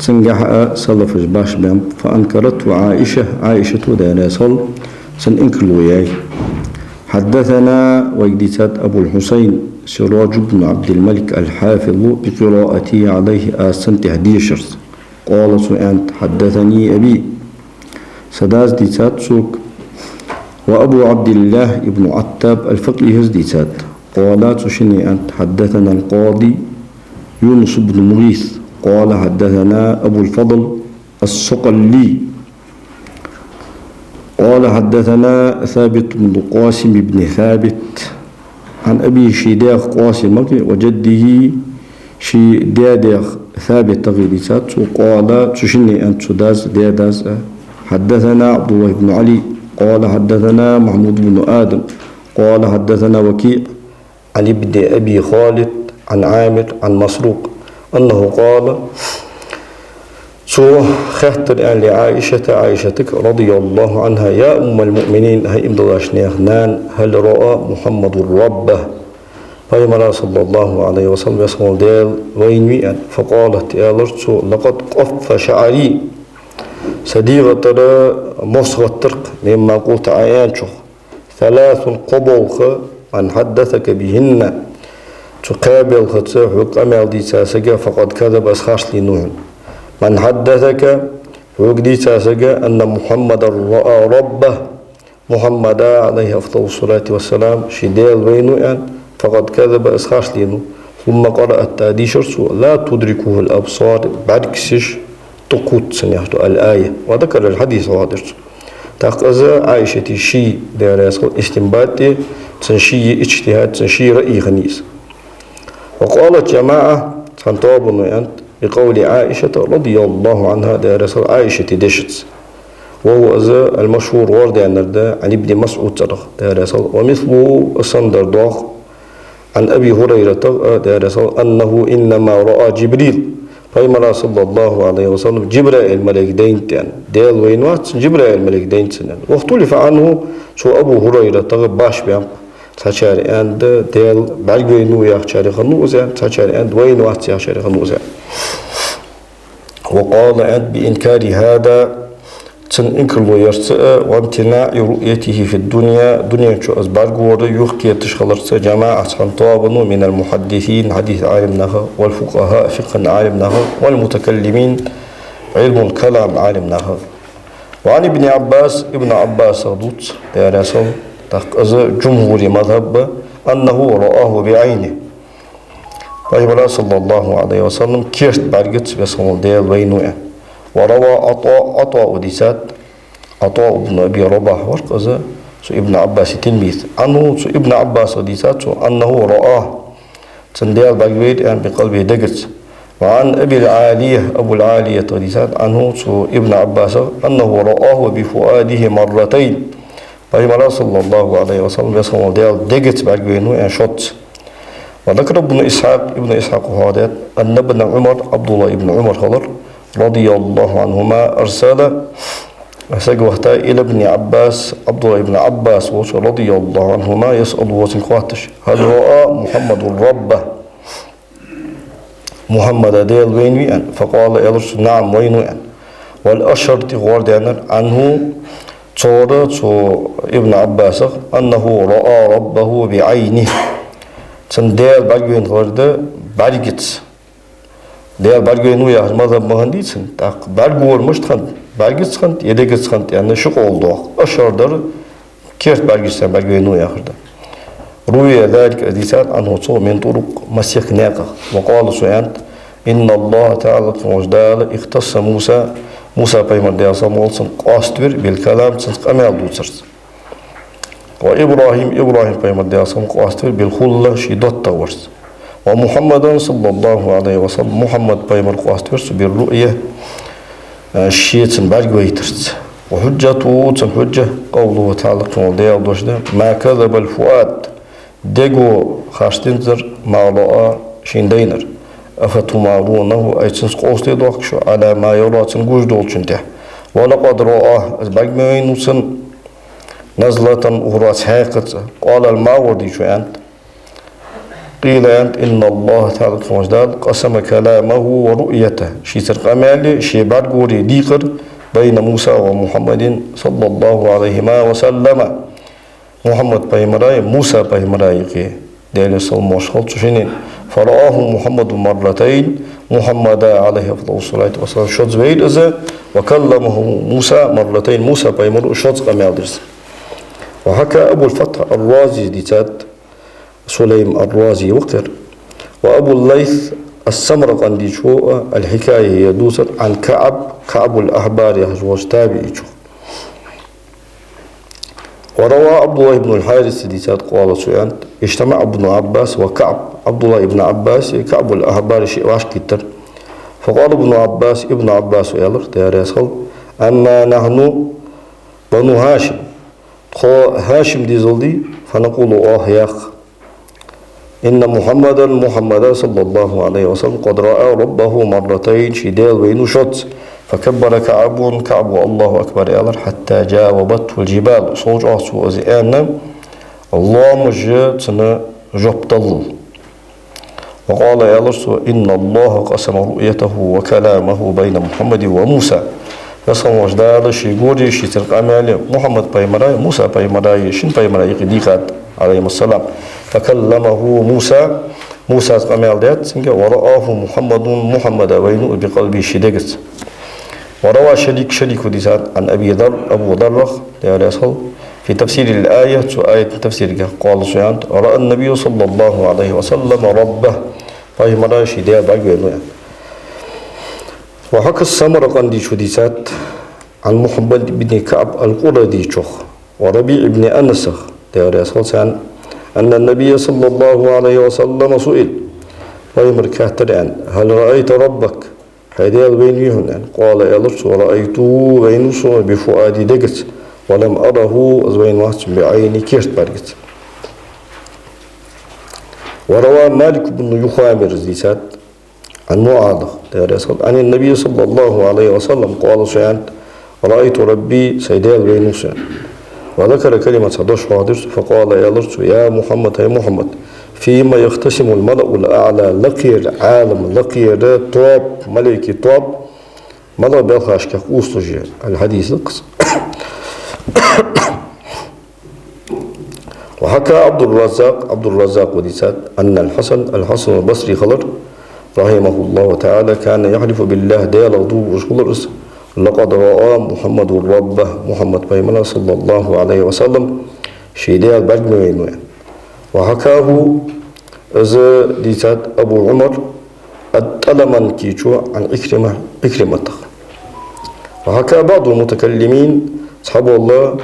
цунгахьа а салафаша башха баьннаб, فأنكرته عائشة, Ӏайшата, Даьла раьза хилва, цунна инкарло яьй. حدثنا, вайга дийцад, أبو الحسين سراج بن عبد الملك الحافظ بقراءتي عليه, аз цунна тӀехьа дешарца. قال, цо аьннад: حدثني أبي, са дас дийцад сога. وأبو عبد الله بن عتاب الفقيه-с дийцад. قال, цу шинне аьннад: حدثنا القاضي يونس بن مغيث. قال: حدثنا أبو الفضل الصقلي. قال: حدثنا ثابت بن قاسم بن ثابت عن أبيه, ший даьх Къасимах, وجده, ший даь-даьх Сабитах дийцад цо, قال, цу шинне аьннад цу дас, даь-дас а: حدثنا عبد الله بن علي قال حدثنا محمود بن آدم قال حدثنا وكيع عن ابن أبي خالد عن عامر عن مسروق أنه قال, цо хаьттар, аьннад, عائشة, Ӏайшатага, رضي الله عنها: يا أم المؤمنين, хӀай иман диллача наьха нана, هل رأى محمد ربه, Пайхамара, صلى الله عليه وسلم, Веза хинна волча Даьла вайнавий, аьнна. فقالت, аьлар цо: لقد قف شعري, са дегӀа тӀара мос гӀаттар-кх, مما قلت, Ӏа аьнначох. ثلاث, кхо болх, من حدثك بهن, цу кхаь балхаца хьога къамаьл дийца саг, فقد كذب, из харцлийнав хьона. من حدثك, хьога дийца саг, أن محمدا رأى ربه, Мухьаммада, عليه أفضل الصلاة والسلام, ший Даьла вайнав аьнна, فقد كذب, из харцлийнав. ثم قرأت, тӀаккха дийшар цо: لا تدركه الأبصار, бӀаргса уж тӀакхувц цунна, яхаш дола الآية. وذكر الحديث, хьоахадир цо. ТӀаккха из Ӏайшата ший, Даьла раьза хилва, истинбат а, цун ший иджтихӀад, цун ший раъй хиннай из. وقالت جماعة, цхьан тоабано аьннад, بقول عائشة رضي الله عنها, Даьла раьза хилва, Ӏайшата дешаца. وهو, из, المشهور, гӀарадаьннар да, عن ابن مسعود цӀерагӀа, Даьла раьза хилва. ومثله, из санна дар доагӀа, عن أبي هريرة, Даьла раьза хилва, أنه إنما رأى جبريل, Пайхамара, صلى الله عليه وسلم, Джибраил малайк дайнад аьнна. Даьла вайнавац, Джибраил малайк дайнад цунна аьнна. واختلف عنه, цу Абу ХӀурайратагӀа башха баьннаб. Цхьачар аьннад, Даьла бӀаргавайнав яхачарех хиннав из аьнна, цхьачар аьннад, вайнавац яхачарех хиннав из аьнна. وقال, аьннад, بإنكار هذا, цун инкарло ярца а, وامتناع رؤيته في الدنيا, дунен чу из бӀаргагора юхакхеташ хиларца, جماعة, цхьан тоабано, من المحدثين, хьадиса Ӏалимнахах, والفقهاء, фикъхӀа Ӏалимнахах, والمتكلمين, Ӏилмул-калама Ӏалимнахах. وعن ابن عباس, Ибн Ӏаббасах дувц, Даьла раьза хилва, тӀаккха из джумхӀурий мазхӀаб ба, أنه رآه بعينه. Пайхамара, صلى الله عليه وسلم, керта бӀаргаца Веза хинна вола Даьла вайнав аьнна. وروى عطاء, ӀатӀаъа дийцад, ӀатӀаъ ибн Аби Рабахь вар-кх из, цу Ибн Ӏаббаса тилмиз. عنه, цу Ибн Ӏаббасах дийцад цо, أنه رآه, цунна Даьла бӀаргавайра аьнна, بقلبه, дегаца. وعن أبي العالية, Абул-Ӏалията дийцад, عنه, цу Ибн Ӏаббасах, أنه رآه بفؤاده مرتين. Пайхамара, صلى الله عليه وسلم, Веза хинна вола Даьла дегаца бӀаргавайнав аьнна шозза. وذكر ابن إسحاق, Ибн Исхьакъа хьоахадаьд, أن ابن عمر, ӀабдуллахӀ ибн Ӏумар хилар, رضي الله عنهما, أرسل, саг вахийта, إلى ابن عباس, ӀабдуллахӀ ибн Ӏаббас волча, رضي الله عنهما, يسأله, цунга хоатташ: هل رأى محمد ربه؟ Мухьаммада Даьла вайнавий аьнна? فقال, аьлар цо: نعم, вайнав аьнна. والأشهر, тӀехьа гӀордаьннар, عنه, цар, цу Ибн Ӏаббасах, أنه رأى ربه بعينه. Цунна Даьла бӀаргавайна хилар да бӀаргаца. Даьла бӀаргавайнав яхар мазхӀаб ма хиннадий цун, тӀаккха бӀаргавар мишта хиннад, бӀаргаца хиннад е дегаца хиннад аьнна ши къовл доагӀа. Ашхьар дар керта бӀаргаца бӀаргавайнав яхар да. روي ذلك, из дийцад, عنه, цо, من طرق, массехк наькъах. وقال, цо аьннад: إن الله تعالى, Веза хинна волча Дала, اختص موسى, Муса пайхамар, Даьла салам хилда цунна, къоаставир, بالكلام, цунца къамаьл дувцарца. وإبراهيم, ИбрахӀим пайхамар, Даьла салам хилда цунна, къоаставир, بالخلة, ший доттагӀварца. ومحمدا صلى الله عليه وسلم, Мухьаммад пайхамар къоаставир цо, بالرؤية, э, ше цунна бӀаргавайтарца. وحجته, цун хьужа, قوله تعالى, Веза хинна волча Даьла дош да: ما كذب الفؤاد, дего харцдензар, ما رأى, шийна дайнар. أفتمارونه, ай цунца къовсалдоахк шо, على ما يرى, цунна гуш долчун тӀа. ولقد رآه, из бӀаргавайнав цунна, نزلة أخرى, цхьаькхаза. قال الماوردي, цо аьннад, قيل, аьннад, إن الله تعالى, Веза хинна волча Дала, قسم كلامه ورؤيته, шийцара къамаьли ший бӀаргагури дийкъар, بين موسى ومحمد صلى الله عليهما وسلم, Мухьаммад пайхамараи Муса пайхамараи юкъе, Даьла салам-моаршал хилда цу шиннена. فرآه محمد مرتين, Мухьаммада, عليه أفضل الصلاة والسلام, шозза вайра из, وكلمه موسى مرتين, Муса пайхамара шозза къамаьл дир цунна. وحكى أبو الفتح الرازي, дийцад, Сулайм ар-Рази ва-кх ер. وأبو الليث السمرقندي, цо а الحكاية, ер дувцар, عن كعب, КаӀбул-Ахьбар яхаш волча табиӀичох. وروى عبد الله بن الحارث, дийцад, قال, цо аьннад: اجتمع ابن عباس وكعب, ӀабдуллахӀ ибн Ӏаббасеи КаӀбул-Ахьбари шиъ вӀашагӀкхийттар. فقال ابن عباس, Ибн Ӏаббаса аьлар, Даьла раьза хилва: أما نحن بنو هاشم, тхо ХӀашим дезал дий, فنقول, оаха йоах: إن محمدا, Мухьаммада, صلى الله عليه وسلم, قد رأى ربه مرتين, ший Даьла вайнав шозза. فكبر كعب, КаӀба الله أكبر аьлар, حتى جاوبته الجبال, сов чӀоагӀа цо из аьнна, лоамаш цунна жоп даллал. وقال, аьлар цо: إن الله قسم رؤيته وكلامه بين محمد وموسى. Веза хинна волча Дала ший гури, шийцара къамаьли Мухьаммад пайхамараи Муса пайхамараи, шин пайхамараи юкъе дийкъад, عليهما السلام. فكلمه موسى, Мусас къамаьл даьд цунга, ورآه محمد, Мухьаммада вайнав из, بقلبه, ший дегаца. وروى شريك, Шарика дийцад, عن أبي ذر, Абу Даррах, Даьла раьза хилва, في تفسير الآية, цу аята тафсиргахь, قال, цо аьннад: رأى النبي صلى الله عليه وسلم ربه, пайхамара ший Даьла бӀаргавайнав аьнна. وحكى السمرقندي, цо дийцад, عن محمد بن كعب القرظيчох ва РабиӀ ибн Анасах, Даьла раьза хилва царна, أن النبي صلى الله عليه وسلم سئل, пайхамарга хаьттар аьнна: هل رأيت ربك, хьай Даьла вайнавий хьона аьнна? قال, аьлар цо: رأيته, вайнав сона, بفؤادي, дегаца, ولم أره, из вайнавац сона, بعيني, керта бӀаргаца. وروى مالك بن يخامر, из дийцад, عن معاذ, Даьла раьза хилва, عن النبي صلى الله عليه وسلم قال, цо аьннад: رأيت ربي, сай Даьла вайнав со. وذكر كلمة, цхьа дош хьоахадир цо, فقال, аьлар цо: يا محمد, хӀай Мухьаммад, فيم يختصم الملأ الأعلى, лакхера Ӏалам, лакхера тоаба, малайкий тоаба, малагӀча белхашка къувсалуш я? الحديث, даккхаза. وحكى عبد الرزاق, Ӏабдурраззакъа дийцад, أن الحسن, Аль-Хьасан аль-Басри хилар, رحمه الله تعالى, كان يحلف بالله, Даьлах дув буаш хулар из, لقد رأى محمد ربه, Мухьаммад пайхамар, صلى الله عليه وسلم, ший Даьла бӀаргавайнав, аьнна. وحكاه, из дийцад Абу Ӏумар ат-ТӀаламанкийчо عن عكرمة, Ӏикриматах. وحكى بعض المتكلمين, цхьабола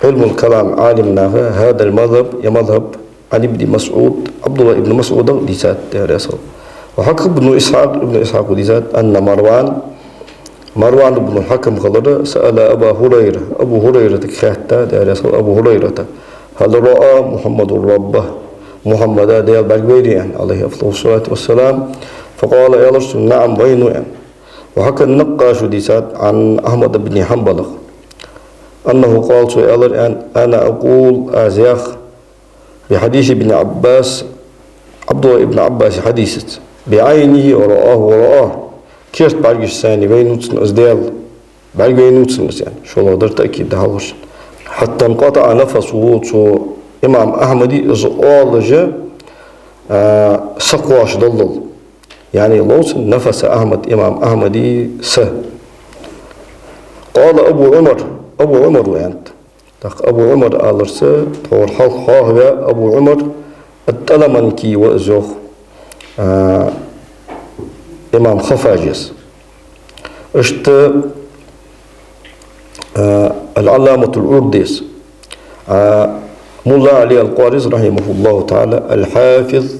Ӏилмул-калам Ӏалимнаха هذا المذهب, ер мазхӀаб, عن ابن مسعود, Ӏабдуллахь ибн МасӀудах дийцад, Даьла раьза хилва. وحكى ابن إسحاق, Ибн Исхьакъа дийцад, أن مروان, Марван ибн Хьакам хилар, سأل أبا هريرة, Абу ХӀурайратага хаьттад, Даьла раьза хилва Абу ХӀурайрата: هل رأى محمد ربه, Мухьаммада Даьла бӀаргавайрий, аьнна, عليه أفضل الصلاة والسلام. فقال, аьлар цо: نعم, вайнав, аьнна. وحكى النقاش, дийцад, عن أحمد بن حنبل أنه قال, цо аьлар, аьнна: أنا أقول, аз йоах, بحديث ابن عباس, Ӏабдуллахь ибн Ӏаббаса хьадисаца, بعينه رآه ورآه, керта бӀаргашца вайнав цунна из Даьла, бӀаргавайнав цунна из, аьнна, шоллагӀа дар таъкид да хьалхашка. حتى انقطع نفسه, цу имам Ахьмада из оалаш, а, са кхоачадаллал. Яъни ловцан نفس أحمد, имам Ахьмада са. قال أبو عمر, Абу Ӏумара аьннад. ТӀаккха Абу Ӏумар аларца, тхьовра хьалха хьоахаваь Абу Ӏумар ат-ТӀаламанки ва из, йоах, а, имам Хаффажес. Иштта, а, ал-Ӏалламатул Ӏурдес, а, Мулла Ӏали ал-Къарис, رحمه الله تعالى, ал-Хьафиз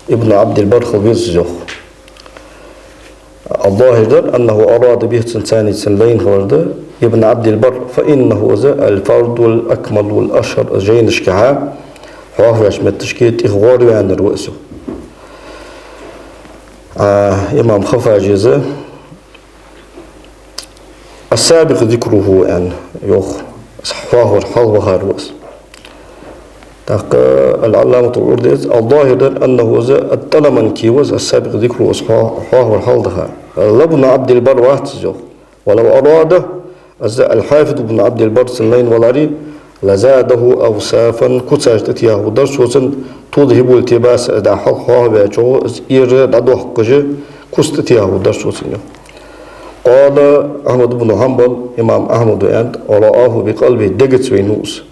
Ибн Ӏабдил-Барр хила веза из, йоах. الظاهر дар, أنه أراد به, цун цани цун лайна хилар да, Ибн Ӏабдил-Барр, فإنه, из, الفرد الأكمل والأشهر, из жайнашкахьа, хьоахаваьча метташка тӀех гӀорваьннар ва из, йоах. А, имам Хаффажес السابق ذكره, аьнна, йоах, хьоахавар хьалха вахар ва из. ТӀаккха ал-Ӏалламатул Ӏурдес, الظاهر дар, أنه, из, ат-ТӀаламанки ва из, السابق ذكره, из хьо-, хьоахавар хьалха дахар. لا ابن عبد البر вац из, йоах. ولو أراد, из, ал-Хьафиз ибн Ӏабдил-Барр цун лайна валаре, لزاده أوصافا, куцаш тӀатехаргдар цо цунна, تذهب التباس, из дӀа хьалха хьоахаваьчох из эр дӀадоаккхаш, куц тӀатехаргдар цо цунна, йоах. قال أحمد بن حنبل, имам Ахьмада аьннад: رآه بقلبه, дегаца вайнав из.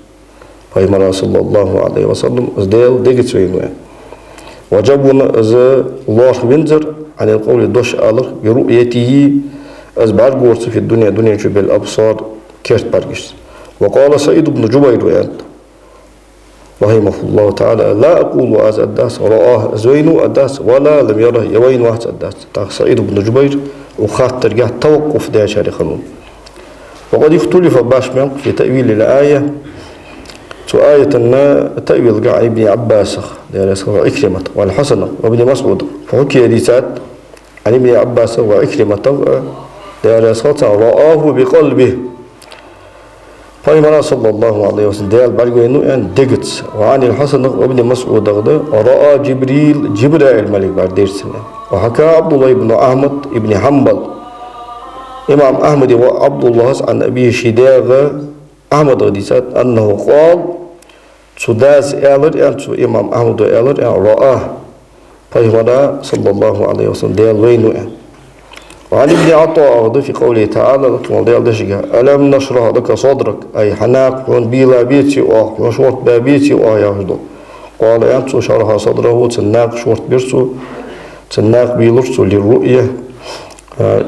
Пайхамара, صلى الله عليه وسلم, из Даьла дегаца вайнав, аьнна. وجبن, из лоархӀ вензар, عن القول, дош аларах, برؤيته, из бӀаргагорца, في الدنيا, дунен чу, بالأبصار, керта бӀаргашца. وقال سعيد بن جبير аьннад, رحمه الله تعالى: لا أقول, аз аргдац, رآه, из вайнав аргдац, ولا لم يره, е вайнавац аргдац. ТӀаккха СаӀид ибн Жубайра укх хаттаргахьа таваккъуф даьчарех хиннав. وقد اختلف, башха мел, في تأويل الآية, цу аята таъвилга, عن ابن عباس, Даьла раьза хилва, Ӏикриматах, والحسن, وابن مسعود. فحكي, дийцад, عن ابن عباس وعكرمة, Даьла раьза хилва царна, رآه بقلبه, Пайхамара, صلى الله عليه وسلم, Даьла бӀаргавайнав, аьнна, дегаца. وعن الحسن وابن مسعود, да, رأى جبريل, Жибраил малейк бӀаргадайра цунна. وحكى عبد الله بن أحمد بن حنبل, имам Ахьмада воӀ Ӏабдуллахьас, عن أبيه, ший даьгара, Ахьмадага дийцад, أنه قال, цу дас аьлар, аьнна, цу имам Ахьмада аьлар, аьнна, رآه, Пайхамара, صلى الله عليه وسلم, Даьла вайнав, аьнна. وعن ابن عطاء, да, في قوله تعالى, Лакха волча Даьла дешагахьа: ألم نشرح لك صدرك, ай, хьа накха хьона бийлабеций оаха, хьона шортабаьбеций оаха, яхаш да. قال, аьннад цо, شرح صدره, цун накха шортбир цо, цун накха бийлар цо, للرؤية, а,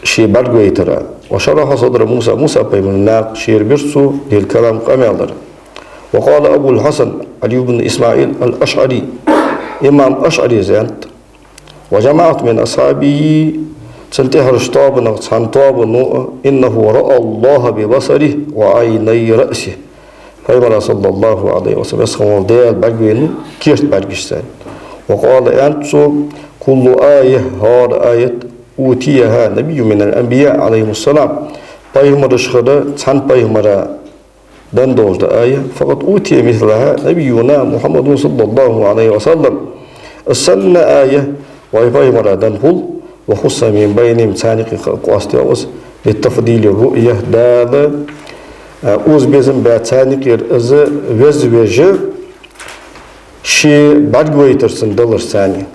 ше бӀаргавайтара. وشرح صدر موسى, Муса пайхамара накха шерабир цо, للكلام, къамаьл дара. وقال أبو الحسن علي بن إسماعيل الأشعري, имам АшӀарес аьннад, وجماعة من أصحابه, цун тӀехьарча тоабанех цхьан тоабано, إنه رأى الله ببصره وعيني رأسه. Пайхамара, صلى الله عليه وسلم, Веза хинна вола Даьла бӀаргавайнав керта бӀаргашца. وقال, аьннад цо: كل آية, хӀара аят, أوتيها نبي من الأنبياء عليهم السلام, пайхамарашкара цхьан пайхамара денна долаш да аят, فقد أوتي مثلها نبينا محمد صلى الله عليه وسلم, из санна аят вай пайхамара денна хул, وخص من بينهم, царна юкъе къа-, къоастаяьй из, لتفضيل الرؤية, Дала, а, укхаза безам баь царна юкъера из веза веш, ше бӀаргавайтар цунна даларца царна.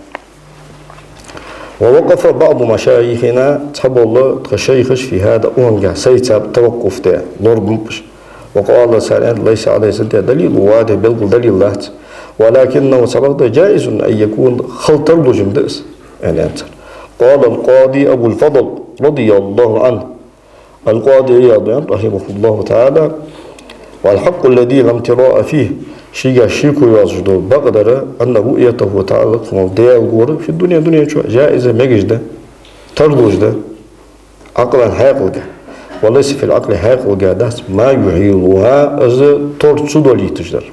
ووقف بعض مشايخنا, цхьабола тха шайхаш, في هذا, укхангахь, сайца, таваккуф де, лорабаьб уж. وقال, цар аьннад, ليس عليه السلام, дӀа далил, ва де белгала далил дац. ولكنه, цхьабакъда, جائز أن يكون, хила тарлуш ма да из, аьнна, аьннад цар. قال القاضي أبو الفضل رضي الله عنه, Ал-Къади Ияд аьннад, رحمه الله تعالى: والحق الذي لا امتراء فيه, шийгахь шеко йоацаш дола бакъдар, أن رؤيته تعالى, цун Даьла гора, في الدنيا, дунен чу, جائزة, мегаш да, тарлуш да, عقلا, хьаькъалгахь. وليس في العقل, хьаькъалгахь дац, ما يحيلها, из тара ца долийташ дар.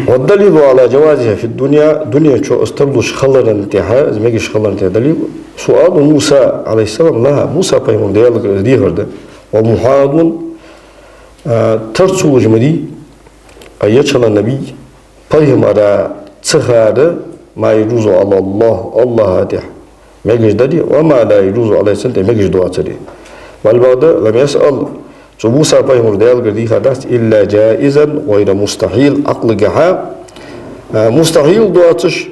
والدليل على جوازها في الدنيا, дунен чу из тарлуш хиларна тӀехьа, из мегаш хиларна тӀехьа далил, سؤال موسى عليه السلام لها, Муса пайхамара Даьлагара из дехар да. ومحال, а, тара ца луш ма дий, أن يجهل النبي, пайхамара ца хар, ما يجوز على الله, АллахӀа тӀехьа мегаш дар, وما لا يجوز عليه, цунна тӀехьа мегаш доацар. بل, бакъда, لم يسأل, цу Муса пайхамара Даьлагара дийха дац, إلا جائزا غير مستحيل, Ӏакълагахьа, а, мустахьил доацаш,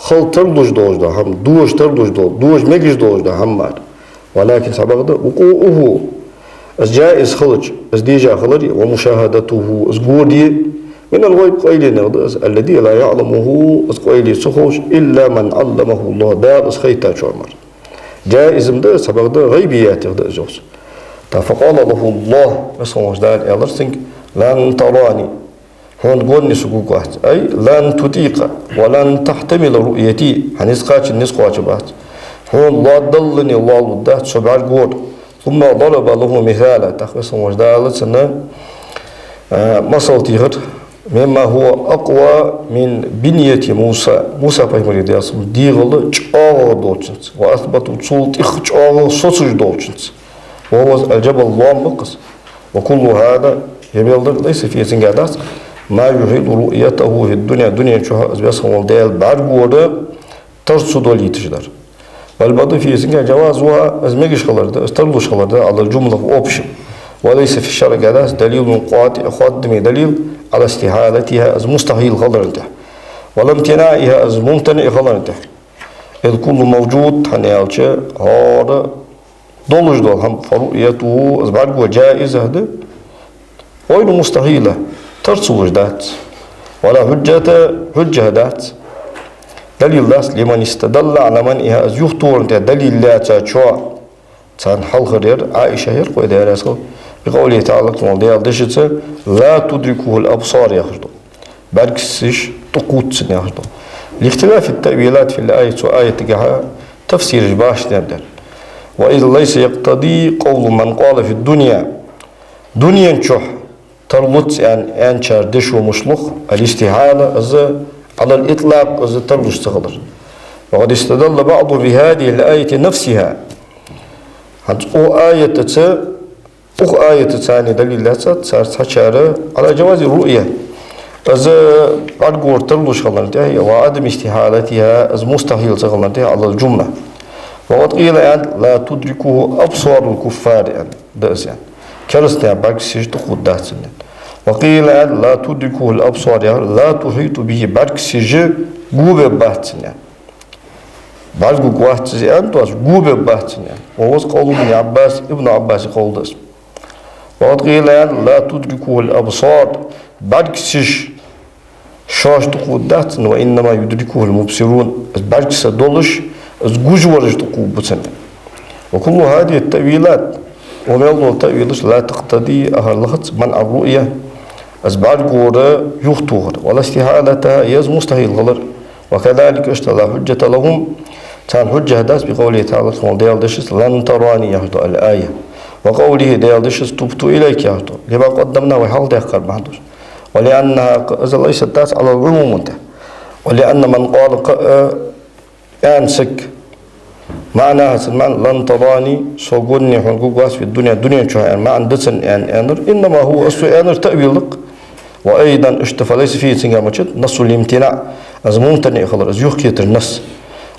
хила тарлуш долаш дола хӀама, доша тарлуш дола, доша мегаш долаш дола хӀама мара. ولكن, цхьабакъда, وقوعه, из جائز хилча, из дийша хилар, ومشاهدته, из гора, من الغيب, къайленах да из, الذي لا يعلمه, из къайле ца ховш, إلا من علمه الله, Дала из хайтачар мара. جائز ма да из, цхьабакъда, гӀайбиятех да из, йоах цо. ТӀаккха فقال له الله, Веза хинна волча Дала аьлар цунга: لن تراني, хьона гонна со гургвац, أي لن تطيق ولن تحتمل رؤيتي, хьа низ кхоачаргья, низ кхоачаргбац. Хьона лоадаллалца лоалургдац со бӀаргагора. ثم ضرب له مثالا, тӀаккха Веза хинна волча Дала цунна, а, масал техар, مما هو أقوى من بنية موسى, Муса пайхамара, Даьла салам хилда цунна, дегӀал чӀоагӀагӀа долчунца, وأثبت, цул тӀех чӀоагӀагӀа соцаш долчунца. وهو الجبل, лоам ба-кх из. وكل هذا, ер мел дар, ليس فيه, цунгахь дац, ما يحيل رؤيته في الدنيا, дунен чу из Веза хинна вола Даьла бӀаргагора тара ца долийташ дар. بل, бакъда, فيه, цунгахь, جوازها, из мегаш хилар да, из тарлуш хилар да, على الجملة, в общем. وليس في الشرع, цунгахь дац, دليل قاطع, хоадаме далил, على استحالتها, из мустахьил хиларна тӀехьа, ولا امتناعها, из мумтаниӀ хиларна тӀехьа. إذ كل موجود, хӀана аьлча хӀара долаш дола хӀама, فرؤيته, из бӀаргаго, جائزة да, غير مستحيلة, тара ца луш дац. ولا حجة, хьужжа дац, далил дац, لمن استدل على منعها, из юхатохарна тӀехьа далил лаьцачоа. Царна хьалхара яр Ӏаиша яр, Даьла раьза хилва, بقوله تعالى, цу Даьла дешаца: لا تدركه الأبصار, яхаш дола. БӀаргсаш тӀакхувц цунна, яхаш дола. لاختلاف التأويلات في الآية, цу аятагахьа тафсираш башха да. وإذ ليس يقتضي قول من قال في الدنيا, дунен чу тарлуц аьнна, аьнначар дешо мушлух, الاستحالة, из على الإطلاق, из тарлуш ца хилар. وقد استدل بعضهم بهذه الآية نفسها. ХӀанз укх аятаца, укх аятаца царна далил лаьцад, цар цхьачар, على جواز الرؤية, из бӀаргагора тарлуш хиларна тӀехьа, وعدم استحالتها, из мустахьил ца хиларна тӀехьа, على الجملة. وقد قيل, аьннад, لا تدركه أبصار الكفار, аьнна да из, аьнна. Керастий бӀаргсаш тӀакхувргдац цунна, аьнна. وقيل, аьннад, لا تدركه الأبصار, яхар, لا تحيط به, бӀаргсаш гобергбац цунна, аьнна. БӀаргагургвац из, аьнна доацаш, гобергбац цунна, аьнна. وهو قول ابن عباس, Ибн Ӏаббаса къовл да из. وقد قيل, аьннад, لا تدركه الأبصار, бӀаргсаш шоаш тӀакхувргдац цунна, وإنما يدركه المبصرون, из бӀаргса долаш, из гуш вараш тӀакхувргба цунна. وكل هذه التأويلات, укх мел дола таъвилаш, لا تقتضي, ахар лахац, منع الرؤية, из бӀаргагора юхатохар, ولا استحالتها, е из мустахьил хилар. وكذلك, иштта, لا حجة لهم, царна хьужжа дац, بقوله تعالى, цу Даьла дешаца, لن تراني, яхаш дола, الآية. وقوله, Даьла дешаца, تبت إليك, яхаш дола, لما قدمناه, вай хьалхадаьккхар бахьан долаш. ولأنها, из ليست, дац, على العموم, аьнна. ولأن من قال, кхы а аьнна саг, معناها, цун маӀан, لن تراني, со гонна хьона гургвац, في الدنيا, дунен чу, аьнна маӀан да цун, аьнна, аьннар, إنما هو, из цо аьннар таъвил да-кх. وأيضا, иштта, فليس فيه, цунгахь ма яц, نص الامتناع, из мумтаниӀ хилар, из юхакхетар насс.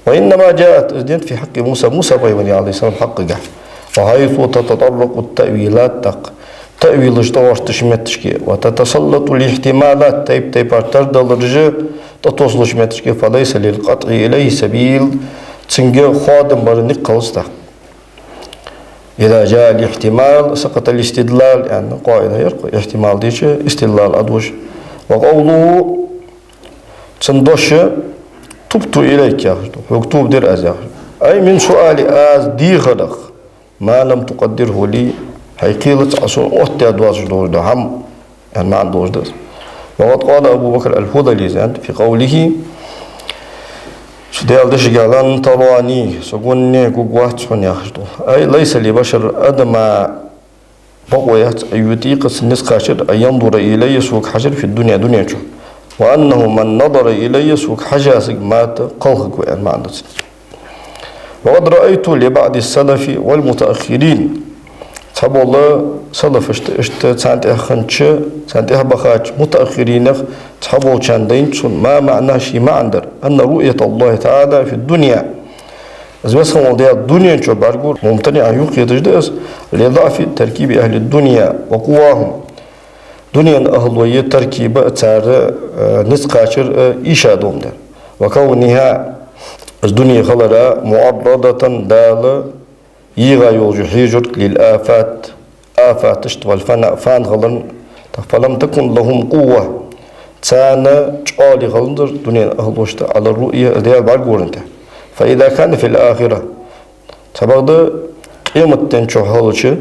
وإنما جاءت, из денад, في حق موسى, Муса пайхамара, عليه السلام, хьакъагахь. وحيث تتطرق التأويلات, тӀаккха таъвилаш тӀагӀерташ метташка, وتتسلط الاحتمالات, тайп-тайпара тардалараш тӀатоссалуш метташка, فليس للقطع إليه سبيل, цунга хоадам бара никъ хилац тӀаккха. إذا جاء الاحتمال سقط الاستدلال, аьнна, къаӀида я ер, ихьтимал дича истидлал ӀодоагӀаш. وقوله, цун дош, تبت إليك, яхаш да, хьога тоба дир аз, яхаш да. أي من سؤالي, аз дехарах, ما لم تقدره لي, хьай кхелаца Ӏа сона оттадаь доацаш долаш да хӀама, аьнна маӀан долаш да из. وقد قال أبو بكر الهذلي, из аьннад, في قوله, цу Даьла дешагахь, لن تراني, со гонахьа гургвац хьона, яхаш да. أي ليس لبشر, адама бокъо яц, أن يطيق, цунна низ кхачар, أن ينظر إلي, сога хьажар, في الدنيا, дунен чу. وأنه من نظر إلي, сога хьажа саг, مات, кхалхаргва, аьнна маӀан да цун. وقد رأيت لبعض السلف والمتأخرين. Цхьабола салафашта, иштта царна тӀехьа хиннача, царна тӀехьа бахача мутааххиринех цхьаболчарна дайнад сона, ما معناه, ший маӀан дар, أن رؤية الله تعالى في الدنيا. Из Веза хинна вола Даьла дунен чу бӀаргагур, ممتنعة, юхакхеташ да из, لضعف تركيب أهل الدنيا وقواهم. Дунен ахӀлой таркиба, цар, э, низ кхачар, э, ийша долаш дар. وكونها, из дуне хилара, معرضة, Дала йийгӀа йолаш я хьежарг, للآفات, афаташта, والفناء, фана хиларна, فلم تكن لهم قوة, царна чӀоагӀал хиланзар дунен ахӀлошта, على الرؤية, Даьла бӀаргагуран тӀа. فإذا كان في الآخرة, цхьабакъда къематден чу хилча,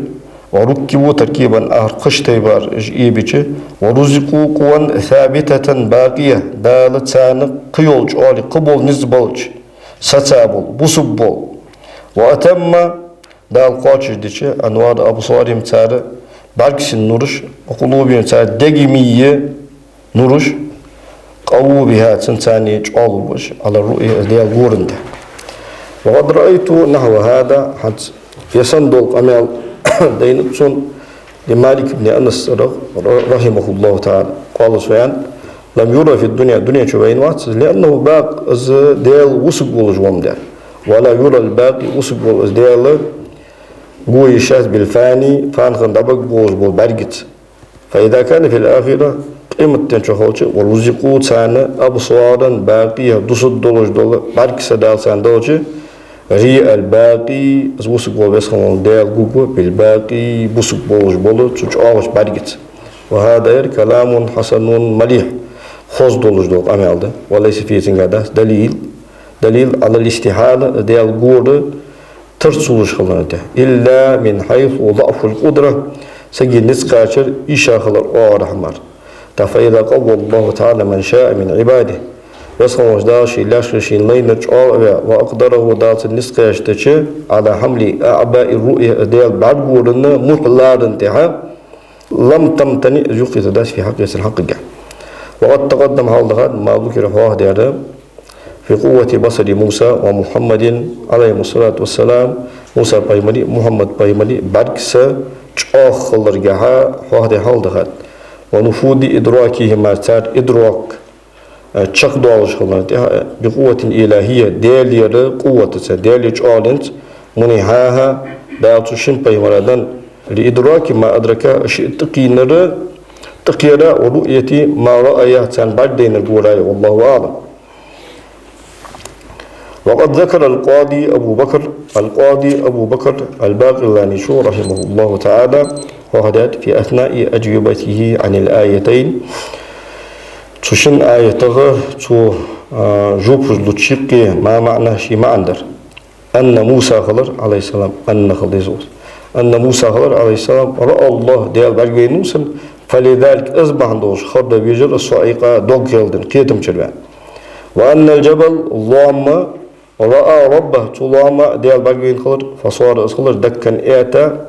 وركبوا تركيبا آخر, кхыча тайпара уж эбича, ورزقوا قوى ثابتة باقية, Дала царна кхы йола чӀоагӀал, кхы бола низ болча, саца бола, бусалба бола. وأتم, Дала кхоачашдича, أنوار أبصارهم, цар бӀаргса нураш, وقلوبهم, цар дегамий нураш, قووا بها, цунца царна чӀоагӀлургба уж, على الرؤية, Даьла гуран тӀа. وقد رأيت نحو هذا, хӀанз ер санна дола къамаьл дайнад сона, لمالك بن أنس, ر-, رحمه الله تعالى, قال, цо аьннад, لم ير في الدنيا, дунен чу вайна вац из, لأنه باق, из Даьла вусаргволаш вола ма дар. ولا يرى الباقي, вусаргвола из Даьла го йиш яц, بالفاني, фана хинна дӀабаргболаш бола бӀаргаца. فإذا كان في الآخرة, къематден чу хилча, ورزقوا, царна, أبصارا باقية, дусаргдолаш дола бӀаргса Дала царна делча, ريأى الباقي, из вусаргвола Веза хинна вола Даьла гургва, بالباقي, бусаргболаш бола цу чӀоагӀача бӀаргаца. وهذا, ер, كلام حسن مليح, хоза долаш дола къамаьл да, وليس فيه, цунга дац, دليل, далил, على الاستحالة, Даьла гора тарца луш хиларна тӀа, إلا من حيث ضعف القدرة, сага низ кхачар ийша хилар оагӀорахьа мара. ТӀаккха فإذا قوى الله تعالى من شاء من عباده, Веза хинна волча Дала ший лаьшка шийна лайнар чӀоагӀа а ваь, وأقدره, Дала цунна низ кхаьчача, على حمل أعباء الرؤية, Даьла бӀаргагуран мухь ларан тӀехьа, لم تمتنع, юхакхетаргдац, في حقه, цун хьакъехьа. وقد تقدم, хьалхадахад, ما ذكر, хьоахадаьр, في قوة بصر موسى ومحمد عليهما الصلاة والسلام, Муса пайхамара, Мухьаммад пайхамара бӀаргса чӀоагӀа хиларгахьа хьоахадаь хьалхадахад. ونفوذ إدراكهما, цар идрак, э, чакхдоалаш хиларна тӀа, بقوة إلهية, Даьлера къуватаца, Даьлера чӀоагӀаца, منحاها, Дала цу шин пайхамара денна, لإدراك ما أدركا, уж тӀакхийнар тӀакхера, ورؤية ما رأيا, царна бӀаргадайнар гора, والله أعلم. وقد ذكر القاضي أبو بكر، القاضي أبو بكر الباقلاني, цо, رحمه الله تعالى, хьоахадаьд, في أثناء أجوبته عن الآيتين, цу шин аятах цо, а, жоп луча юкъе, ما معناه, ший маӀан дар. أن موسى хилар, عليه السلام, أن хила деза укхаза. أن موسى хилар, عليه السلام, رأى الله, Даьла бӀаргавайнав цунна, فلذلك, из бахьан долаш, خر, вежар, صعقا, дог хьелденна, кхетам чура ваьнна. وأن الجبل, лоам, رأى ربه, цу лоама Даьла бӀаргавайна хилар, فصار, из хилар, دكا, аьта,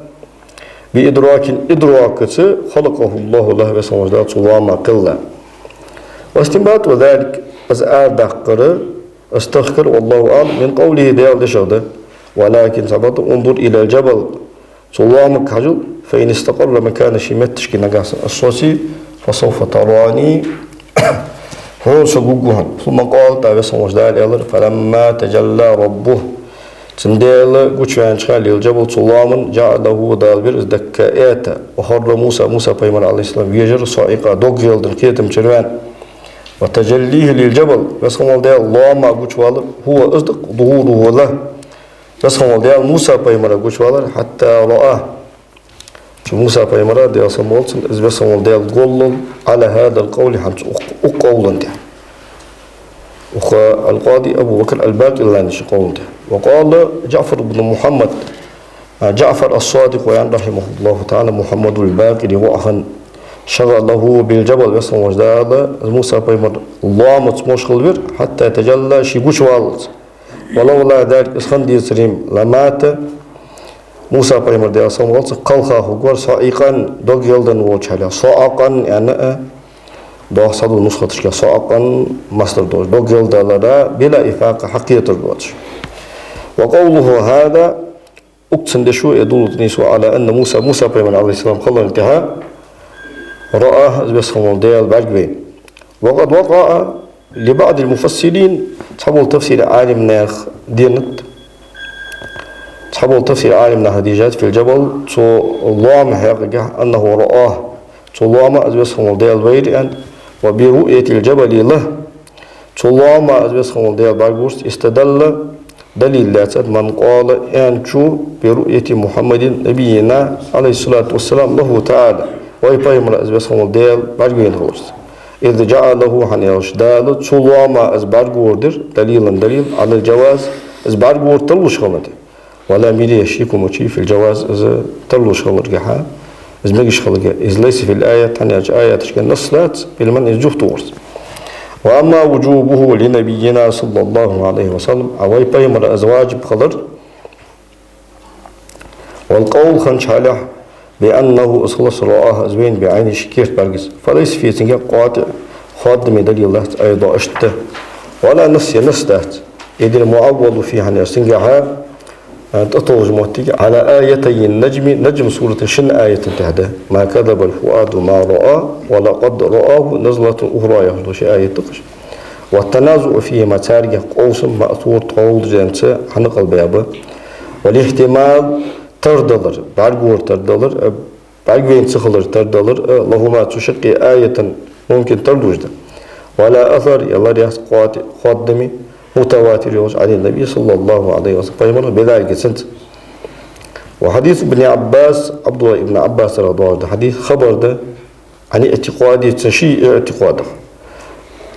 بإدراك, идракаца, خلقه الله له, Веза хинна волча Дала цу лоама кхелла. واستنباط ذلك, из арадаккхар, из тахкар, والله أعلم, من قوله, Даьла дешах да. ولكن, цхьабакъда, انظر إلى الجبل, цу лоамага хьажал, فإن استقر مكانه, ший метташка нагахьа санна из соце, فسوف تراني, хьона со гургва хьона. ثم قال, тӀаккха Веза хинна волча Дала аьлар, فلما تجلى ربه, Цун Даьла гучаваьннача хана, للجبل, цу лоаман, جعله, Дала вир из دكا, аьтта. وخر موسى, Муса пайхамар, عليه السلام, вежар, صعقا, дог гӀелденна, кхетам чура ваьнна. وتجليه للجبل, Веза хинна вола Даьла лоама гучавалар, هو, из да-кх, ظهوره له, Веза хинна вола Даьла Муса пайхамара гучавалар, حتى رأى, цу Муса пайхамара, Даьла салам хилда цунна, из Веза хинна вола Даьла гӀолла, على هذا القول, хӀанз укх, укх къовла тӀа. Укх аль-Къади Абу Бакр аль-Бакъилланийс къовла тӀа. وقال جعفر بن محمد, а, ДжаӀфар ас-Садикъ ва аьнна, رحمه الله تعالى, Мухьаммадуль-Бакъира воӀ хинна, شغله بالجبل, Веза хинна волча Дала Муса пайхамар лоамаца мошхал вир, حتى تجلى, ше гучаваллалца. ولولا ذلك, из хинна децаре-м, لمات, Муса пайхамар, Даьла салам хилда цунна, кхалха хургвар, صعقا, дог гӀелденна волча хьале, صعقا аьнна а, дукха саду нусхаташка صعقا масдар долаш, дог гӀелдалара, بلا إفاقة, хьакхетар доацаш. وقوله هذا, укх цун дешо, يدل, нийсву, على أن موسى, Муса пайхамар, عليه السلام, хиларна тӀехьа, رآه, из Веза хинна вола Даьла бӀаргавайна. وقد وقع لبعض المفسرين, цхьабола тафсира Ӏалимнаха денад, цхьабола тафсира Ӏалимнаха дийшад, في الجبل, цу лоама хьакъехьа, أنه رآه, цу лоама из Веза хинна вола Даьла вайра аьнна, وبرؤية الجبل له, цу лоама из Веза хинна вола Даьла бӀаргагорца, استدل, далил лаьцад, من قال, аьнначо, برؤية محمد نبينا عليه الصلاة والسلام له تعالى, вай пайхамара из Веза хинна вола Даьла бӀаргавайна хиларца. إذ جعله, хӀана аьлча Дала цу лоама из бӀаргагордир, دليلا, далил, على الجواز, из бӀаргагор тарлуш хилар да. ولا مرية, шеко ма яций, في الجواز, из тарлуш хиларгахьа, из мегаш хиларга. إذ ليس في الآية, хӀана аьлча аяташка نص дац, بالمنع, из юхатохарца. وأما وجوبه لنبينا صلى الله عليه وسلم, а вай пайхамара из важиб хилар, والقول, хиннача хьале, بأنه, из хиларца, رآه, из вайна, بعينه, ший керта бӀаргаца, فليس فيه, цунга, قاطع, хоадаме далил дац, أيضا, иштта, ولا نص, е насс дац, إذ المعول فيه, хӀана аьлча цунгахьа, а, тӀатолхаш моттиг, على آيتي النجم, Наджм сурата шин аята тӀа да, ما كذب الفؤاد ما رأى ولقد رآه نزلة أخرى, яхаш дола ши аят да-кх уж. والتنازع فيهما, царгахьа къовсам, مأثور, тховдалца хьанакъал баьб. والاحتمال, тардалар, бӀаргагор тардалар, а, бӀаргавайна ца хилар тардалар, а, لهما, цу шаккхе, آية, мумкин, тарлуш да. ولا أثر, е лар яц, قاطع, хоадаме, متواتر йолаш, عن النبي صلى الله عليه وسلم, пайхамарах, بذلك, цунца. وحديث ابن عباس, Ӏабдуллахь ибн Ӏаббасагара доагӀаш да хьадис, хабар да, عن اعتقاد, цун ший иӀтикъадах.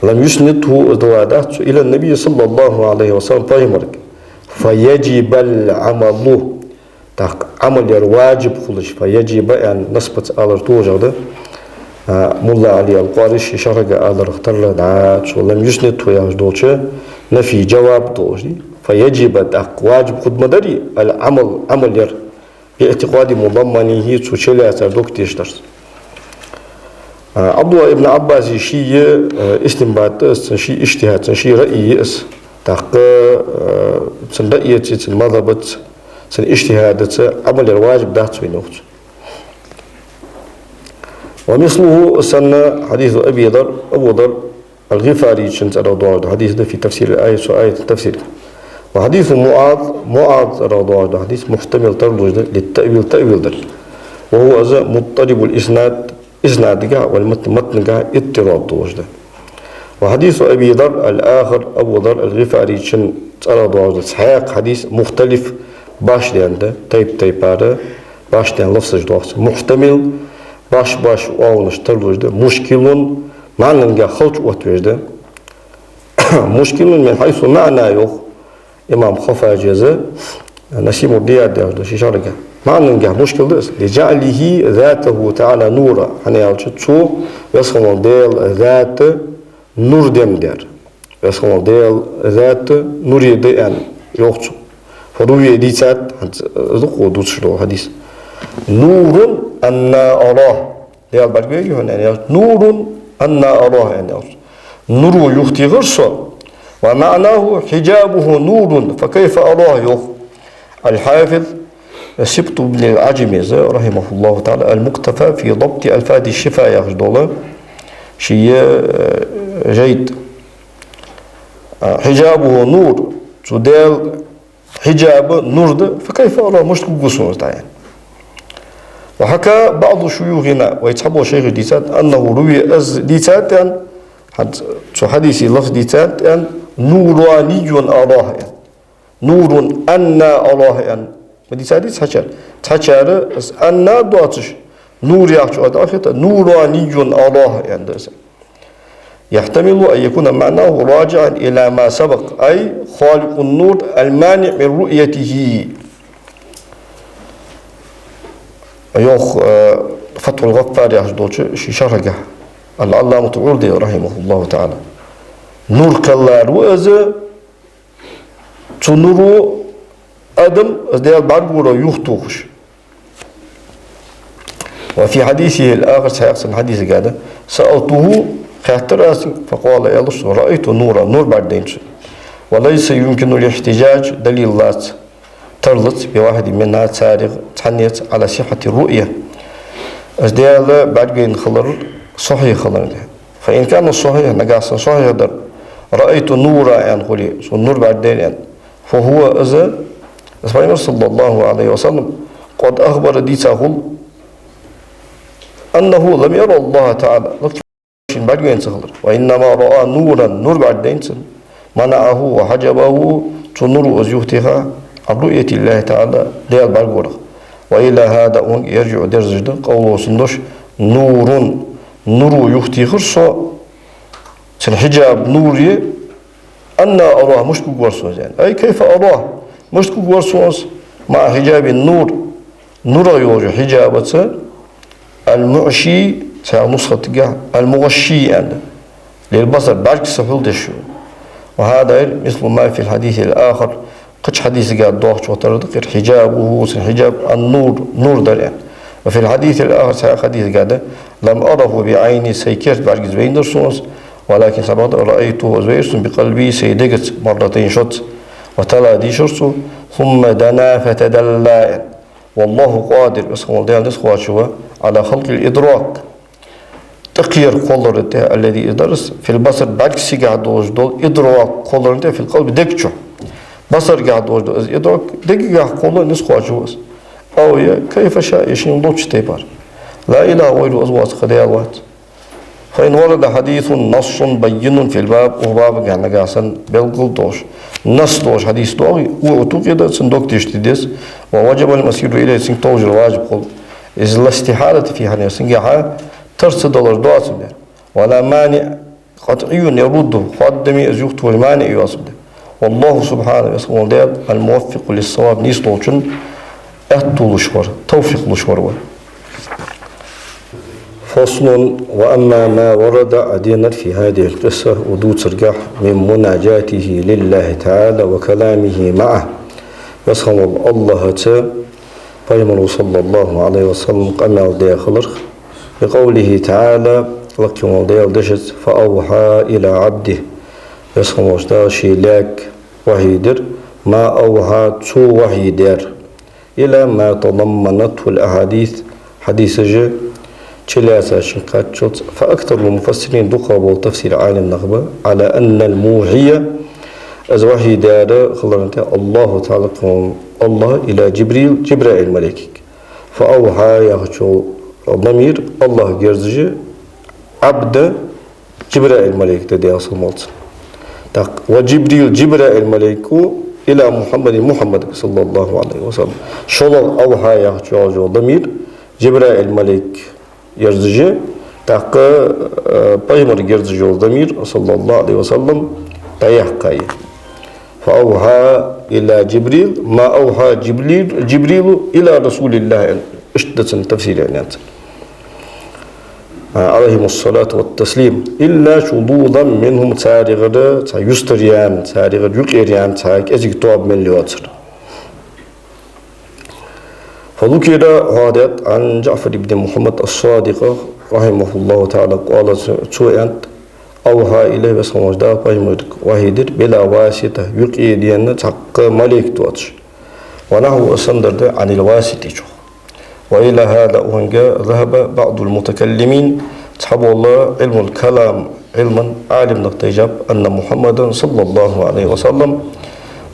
لم يسنده, из дӀаладац цо, إلى النبي صلى الله عليه وسلم, пайхамарга. فيجب العمل, тӀаккха Ӏамал яр важиб хулаш, فيجب аьнна насбаца алар тожагӀа да. А, мулла Ӏали аль-Къари ший шархьага аларах тара да цо, لم يسنده яхаш долча нафий жаваб долаш да. فيجب, тӀаккха важиб хургда ма дарий, العمل, Ӏамал яр, باعتقاد مضمنه, цо чулоацар дог тешдарца. А, Ӏабдуллахь ибн Ӏаббаса ший, а, истинбат да из, цун ший иджтихӀад, цун ший раъй я из. ТӀаккха, а, цун раъйца, цун мазхӀабаца, цун иджтихӀадаца Ӏамал яр важиб дац вайна, йоах цо. ومثله, санна, حديث أبي ذر, Абу Дар аль-ГӀифарийчун цӀерагӀа доагӀаш дола хьадис да, في تفسير الآية, цу аята тафсирга. وحديث معاذ, МуӀаза цӀерагӀа доагӀаш дола хьадис, محتمل, тарлуш да, للتأويل, таъвил дар. وهو, из, مضطرب الإسناد, иснадагахьа, والمتن, матнагахьа иттираб долаш да. وحديث أبي ذر الآخر, Абу Дар аль-ГӀифарийчун цӀерагӀа доагӀаш дола цхьаькха хьадис, مختلف, башха даьнна да, тайп-тайпара башха даьнна лафзаш доагӀа цун. محتمل, башха-башха оамалашца тарлуш да, مشكل, маӀанагахьа халча оттавеш да. مشكل من حيث المعنى, йоах имам Хаффаджи, из Насимуд-Дияр яхаш дола ший шархьага. МаӀанагахьа мушкил да из. لجعله ذاته تعالى نورا, хӀана аьлча цо Веза хинна вола Даьла зат нур денна дар. Веза хинна вола Даьла зат нуре да аьнна, йоах цо. فروي, дийцад, хӀанз, э, из да-кх дувцаш дола хьадис. نور أنى أراه. Даьла бӀаргавайрий хьона, аьнна, аьлча, نور أنى أراه, аьнна, аьлча. Нуро юхатехар со. ومعناه حجابه نور فكيف أراه, йоах аль-Хьафиз Сибт ибн аль-Ӏаджами, из, رحمه الله تعالى, المقتفى في ضبط ألفاظ الشفاء яхаш дола ший, э, жайна тӀа. А, حجابه نور, цу Даьла хьиджаба нур да, فكيف أراه, мишта гургва сона из, аьнна. وحكى بعض شيوخنا, вай цхьаболча шайхаша дийцад, أنه روي, из дийцад, аьнна, хӀанз цу хьадиса лафз дийцад, аьнна, نوراني أراه, аьнна. نور أنى أراه, аьнна. Ма дийцадий цхьачар? Цхьачар из أنى доацаш, нур яхача оагӀора дӀахайта, نوراني أراه, аьнна да из. يحتمل أن يكون معناه راجعا إلى ما سبق، أي خالق النور المانع من رؤيته. Йоах, э, Фатхьул-ГӀаффар яхаш долча ший шархьагахь Аль-Ӏалламатул Ӏурди, рахьимахӀуллахӀу таӀала. Нур кхеллар ва из, цу нуро адам из Даьла бӀаргагора юхатохаш. وفي حديثه الآخر, цхьаькха цун хьадисагахь да, سألته, хаьттар аз цунга, فقال, аьлар цо, رأيت نورا, нур бӀаргадайнад сона. وليس يمكن الاحتجاج, далил лаца, тарлац, بواحد منها, царех цхьаннеца, على صحة الرؤية, из Даьла бӀаргадайна хилар сахьихь хиларах. فإن كان صحيحا, нагахьа санна сахьихь дар, رأيت نورا аьнна хуле, сона нур бӀаргадайнад аьнна, فهو, из, из Пайхамар, صلى الله عليه وسلم, قد أخبر, дийца хул, أنه لم ير الله تعالى, Лакха Волчо шийна бӀаргавайна ца хилар. وإنما رأى نورا, нур бӀаргадайнад цунна, منعه وحجبه, цу нуро из юхатеха, عن رؤية الله تعالى, Даьла бӀаргагорах. وإلى هذا, укхунга, يرجع, дерзаш да, قوله, цун дош, نور, нуро юхатехар со, цун хьиджаб нур я, أنى أراه, мишта гургвар сона из, аьнна. أي كيف أراه, мишта гургвар сона из, مع حجاب النور, нурах йолча хьиджабаца, المعشي, цхьан нусхатагахь المغشي аьнна да. للبصر, бӀаргса хьулдеш ва. وهذا مثل ما في الحديث الآخر, кхыча хьадисагахь доагӀачох тара да кхы, حجابه, цун хьиджаб, النور, нур дар аьнна. وفي الحديث الآخر, цхьан хьадисагахь да, لم أره بعيني, сай керта бӀаргаца вайнадар сона из, ولكن, цхьабакъда, رأيته, из вайра сона, بقلبي, сай дегаца, مرتين, шозза. وتلا, дийшар цо, ثم دنا فتدلى, والله قادر, веза хинна вола Даьла низ кхоачаш ва, على خلق الإدراك, тӀакхера кхолларна тӀа, الذي, из дар из, في البصر, бӀаргсагахь долаш дола, إدراك, кхолларна тӀа, في القلب, дег чу. Басаргахь долаш дола из إدراك, дегагахь кхолла низ кхоачаш ва из. أو, е, كيف شاء, е шийна ловча тайпара. لا إله غيره, из воацар кхы даьла вац. فإن ورد حديث نص بين في الباب, укх бабагахь нагахьа санна белгала долаш, насс долаш хьадис доагӀе, اعتقد, цунна дог тешийта деза, ووجب المسير إليه, цунга товжар важиб хул. إذ لا استحالة فيه, хӀана аьлча цунгахьа тарс ца далар доацаш да. ولا مانع قطعي يرده, хоадаме из юхатохаш маниӀ йоацаш да. والله سبحانه, веза хинна вола Даьла, الموفق للصواب, нийса долчун аьттув луш вар, тавфикъ луш вар ва. فصل. وأما ما ورد, Ӏаденар, في هذه القصة, укх дувцаргахь, من مناجاته لله تعالى وكلامه معه, веза хинна волча АллахӀаца Пайхамара, صلى الله عليه وسلم, къамаьл даь хиларах, بقوله تعالى, Лакха волча Даьла дешаца, فأوحى إلى عبده, веза хинна волча Дала ший лаьга вахьий дир, ما أوحى, цо вахьий даьр, إلى ما تضمنته الأحاديث, хьадисаш чулаьцачунга кхаччалца, فأكثر المفسرين, дукхагӀа бола тафсир Ӏалимнах ба, على أن الموحي, из вахьий даьр хиларна тӀа, الله تعالى, Лакха волча АллахӀа, إلى جبريل, Джабраил малайкага. فأوحى яхача дамир АллахӀага ерзаш я, عبد, Джабраил малайк да, Даьла салам хилда цунна. ТӀаккха, وجبريل, Джабраил малайк, إلى محمد, Мухьаммадага, صلى الله عليه وسلم. ШоллагӀа أوحى яхача йоагӀаш йола дамир Джабраил малайкага ерзаш я, тӀаккха, э, Пайхамарга ерзаш йола дамир, صلى الله عليه وسلم, дӀаяьккхай. فأوحى إلى جبريل ما أوحى جبريل, جبريل إلى رسول الله, аьнна. Иштта да цун тафсир, аьнна цар, عليهم الصلاة والتسليم. إلا شذوذا منهم, царегара цхьа юстара яьнна, царегара юкъера яьнна, цхьа кӀезига тоаба мел йоацар. فذكر, хьоахадаьд, عن جعفر بن محمد الصادق, رحمه الله تعالى, قال, цо аьннад, أوحى إليه, веза хинна волча Дала Пайхамарга вахьий дир, بلا واسطة, юкъе даьнна цхьаккха малайк доацаш. ونحوه, из санна дар да, عن الواسطة чу. وإلى هذا, укхунга, ذهب بعض المتكلمين, цхьабола Ӏилмул-калам Ӏилман Ӏалимнах тайжаб, أن محمدا صلى الله عليه وسلم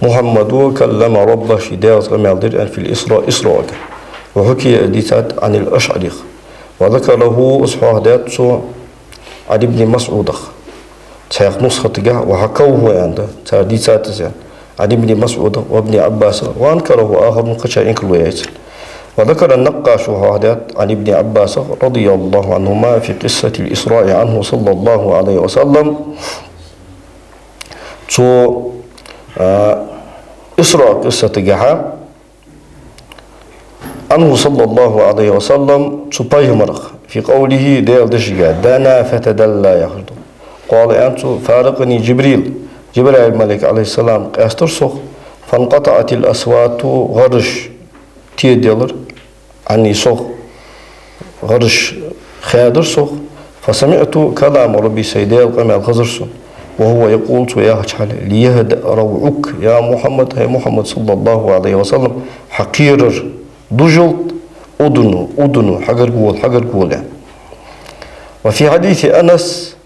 محمد كلم ربه, ший Даьлаца къамаьл дир аьнна, في الإسراء, Исраъ чу. وحكي, дийцад, عن الأشعري. وذكره, из хьоахадаьд цо, عن ابن مسعود. Цхьан нусхатагахь وحكوه аьнна да, цар дийцад из аьнна. عن ابن مسعود وابن عباس وأنكره آخرون, кхычар инкарло яьй цун. وذكر النقاش, хьоахадаьд, عن ابن عباس رضي الله عنهما في قصة الإسراء عنه صلى الله عليه وسلم. Цо, а, Исраъ къиссатагахьа, عنه صلى الله عليه وسلم, цу пайхамарах, في قوله, Даьла дешагахь, دنا فتدلى, яхаш да. قال, аьннад цо, فارقني جبريل, Жибраил малайк, عليه السلام, къаьстар сох, فانقطعت الأصوات, гӀараш тедаделар, عني, сох, гӀараш хаьдар сох, فسمعت كلام ربي, сай Даьла къамаьл хазар сона, وهو يقول, цо яхача хьале, ليهدأ روعك يا محمد, хӀай Мухьаммад, صلى الله عليه وسلم, хьа кхерар дужалда, أذنه, أذنه, хьагарга вола, хьагарга вола, аьнна. وفي حديث أنس,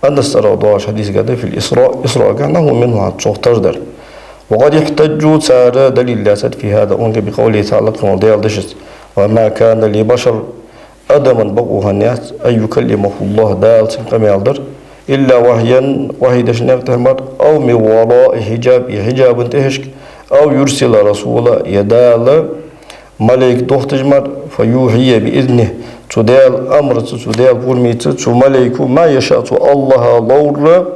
Анаса цӀерагӀа доагӀача хьадисагахь да, في الإسراء, Исраъгахь, نحو منه, хӀанз цох тара дар. وقد احتجوا, цар далил лаьцад, في هذا, укхунга, بقوله تعالى, лакха волча Даьла дешаца, وما كان لبشر, адама бокъо хӀана яц, أن يكلمه الله, Дала цунга къамаьл дар, إلا وحيا, вахьи дешаш тӀехьа мара, أو من وراء حجاب, е хьиджаба тӀехьашка, أو يرسل رسولا, е Дала малайк дохийташ мара, فيوحي بإذنه, цу Даьла амраца, цу Даьла пурамца, цу малайко, ما يشاء, цу АллахӀа ловр,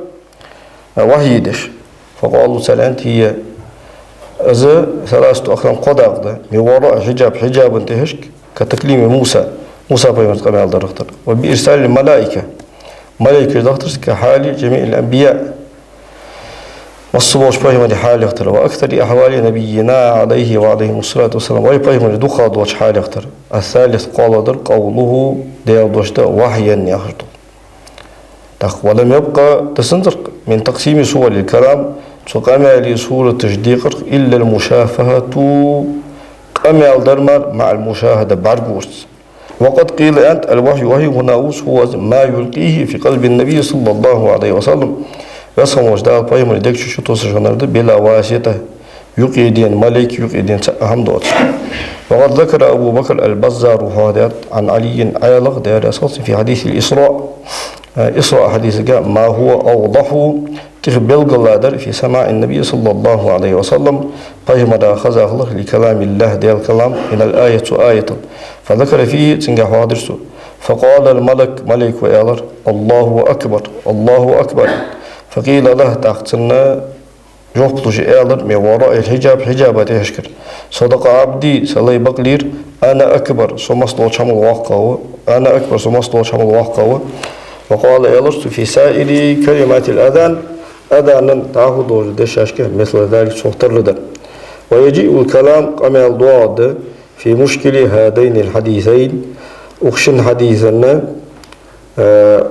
вахьи деш. فقالوا, цар аьннад, هي, из, ثلاثة أقسام, кхо дакъа да, من وراء حجاب, хьиджаба тӀехьашка, كتكليم موسى, Муса пайхамарца къамаьл дарах тара, وبإرسال الملائكة, малайкаш дахийтарца, كحال جميع الأنبياء, массаболча пайхамарий хьалех тара, وأكثر أحوال نبينا عليه وعليهم الصلاة والسلام, вай пайхамарий дукхагӀа долча хьалех тара. الثالث, кхоалагӀдар, قوله, Даьла дош да, وحيا, яхаш да. ТӀаккха, ولم يبق, дисанзар, من تقسيم سور الكلام, цу къамаьла сураташ декъарах, إلا المشافهة, къамаьл дар мара, مع المشاهدة, бӀаргагурца. وقد قيل, аьннад, الوحي, вахьи, هنا, укхаза, هو, из, ما يلقيه في قلب النبي صلى الله عليه وسلم, Веза хинна волча Дала пайхамара дег чу чутоссаш хиннар да, بلا واسطة, юкъе дена малайк, юкъе дена цхьа хӀама доацаш. وقد ذكر أبو بكر البزار, хьоахадаьд, عن علي, Ӏаьлах, Даьла раьза хилва цунна, في حديث الإسراء, э, Исраъ хьадисагахь, ما هو أوضح, тӀех белгалдаьр, في سماع النبي صلى الله عليه وسلم, пайхамара хеза хилар, لكلام الله, Даьла калам, من الآية, цу аятал. فذكر فيه, цунгахь хьоахадир цо. فقال الملك, малайко аьлар: الله أكبر، الله أكبر. فقيل له, тӀаккха цунна жоп луш аьлар: من وراء الحجاب, хьиджаба тӀехьашкара. صدق عبدي, са лай бакълийра, أنا أكبر, со массадолча хӀамал воккхагӀа ва, أنا أكبر, со массадолча хӀамал воккхагӀа ва. وقال, аьлар цо, في سائر كلمات الأذان, азана дӀахо долча дешашка, مثل ذلك, цох тара дар. ويجيء الكلام, къамаьл доагӀаргда, في مشكل هذين الحديثين, укх шин хьадиса, э,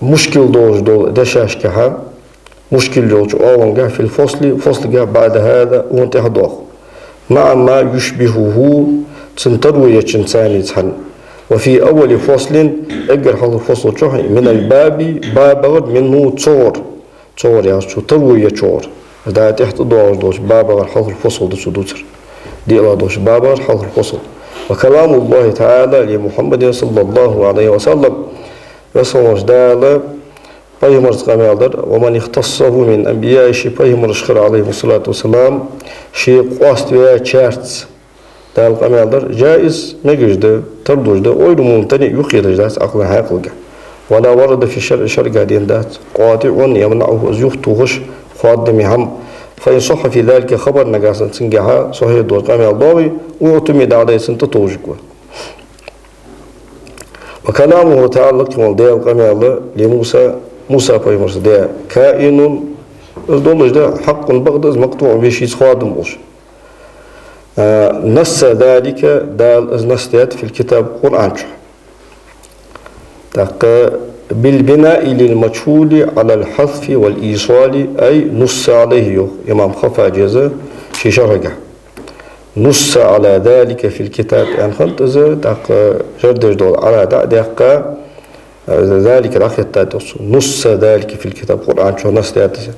мушкил долаш дола дешашкахьа, мушкил йолча оагӀонгахь, في الفصل, фаслгахь, بعد هذا, укхунна тӀехьа доагӀа. مع ما يشبهه, цунна таро ечунца цхьана. وفي أول فصل, эггара хьалхарча фасла чухь, من الباب, бабагӀара, منه, цунгара. Цунгара яхача, цо таро ечунгара. Да, тӀехьа тӀадоагӀаш долча бабагӀара хьалхарча фасла да цо дувцар. ДиълагӀа долча бабагӀара хьалхарча фасла. وكلام الله تعالى لمحمد صلى الله عليه وسلم. Веза хинна волча Дала пайхамарца къамаьл дар, ومن اختصه من أنبيائه, ший пайхамарашкара, عليهم الصلاة والسلام, ше къоаставаьчарца Дала къамаьл дар, جائز, мегаш да, тарлуш да, غير ممتنع, юхаетташ дац Ӏакълан хьаькъалгахь. ولا ورد في الشرع, шарӀагахь денна дац, قاطع يمنعه, из юхатохаш, хоадаме хӀама. فإن صح في ذلك الخبر, нагахьа санна цунгахьа сахьихь долаш къамаьл доагӀе, اعتمد عليه, цунна тӀатовжаргва. وكلامه تعالى, лакха волча Даьла къамаьл, لموسى, Муса пайхамарца даь, كائن, из долаш да, حق, бакъда из, مقطوع به, шийца хоадам болаш. Э, نص ذلك, Дала из насс даьд, في الكتاب, Къуръан чу. ТӀаккха, بالبناء للمجهول على الحذف والإيصال, أي نص عليه, йоах имам Хаффаджи ший шархьагахь. نص على ذلك في الكتاب, аьнна хиннад из, тӀаккха жар деш дола على дӀа а даьккха, э, ذلك дӀахеттад цо. نص ذلك في الكتاب, Къуръан чу насс даьд из.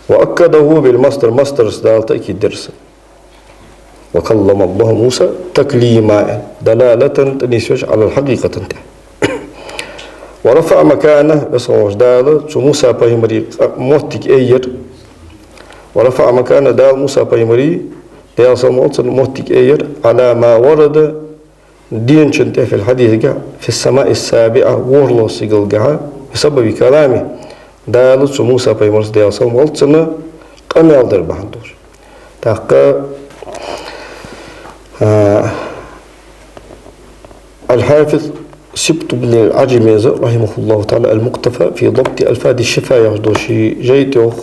وأكده بالمصدر, масдарца Дала таъкид дир цун. وكلم الله موسى تكليما, دلالة, тӀанийсвеш, على الحقيقة, тӀа. ورفع مكانه, Веза хинна волча Дала цу Муса пайхамара къа-, моттиг аййир. ورفع مكانه, Дала Муса пайхамара, Даьла салам хилда цунна, моттиг аййир, على ما ورد, денначун тӀа, في الحديث, في السماء السابعة, ворхӀлагӀча сигалгахьа, بسبب كلامه, Дала цу Муса пайхамарца, Даьла салам хилда цунна, къамаьл дар бахьан долаш. ТӀаккха, а, Аль-Хьафиз Сибт ибн Аль-Ӏаджамеза, رحمه الله تعالى, المقتفى في ضبط ألفاظ الشفا яхаш долча ший жайна тӀа йоах: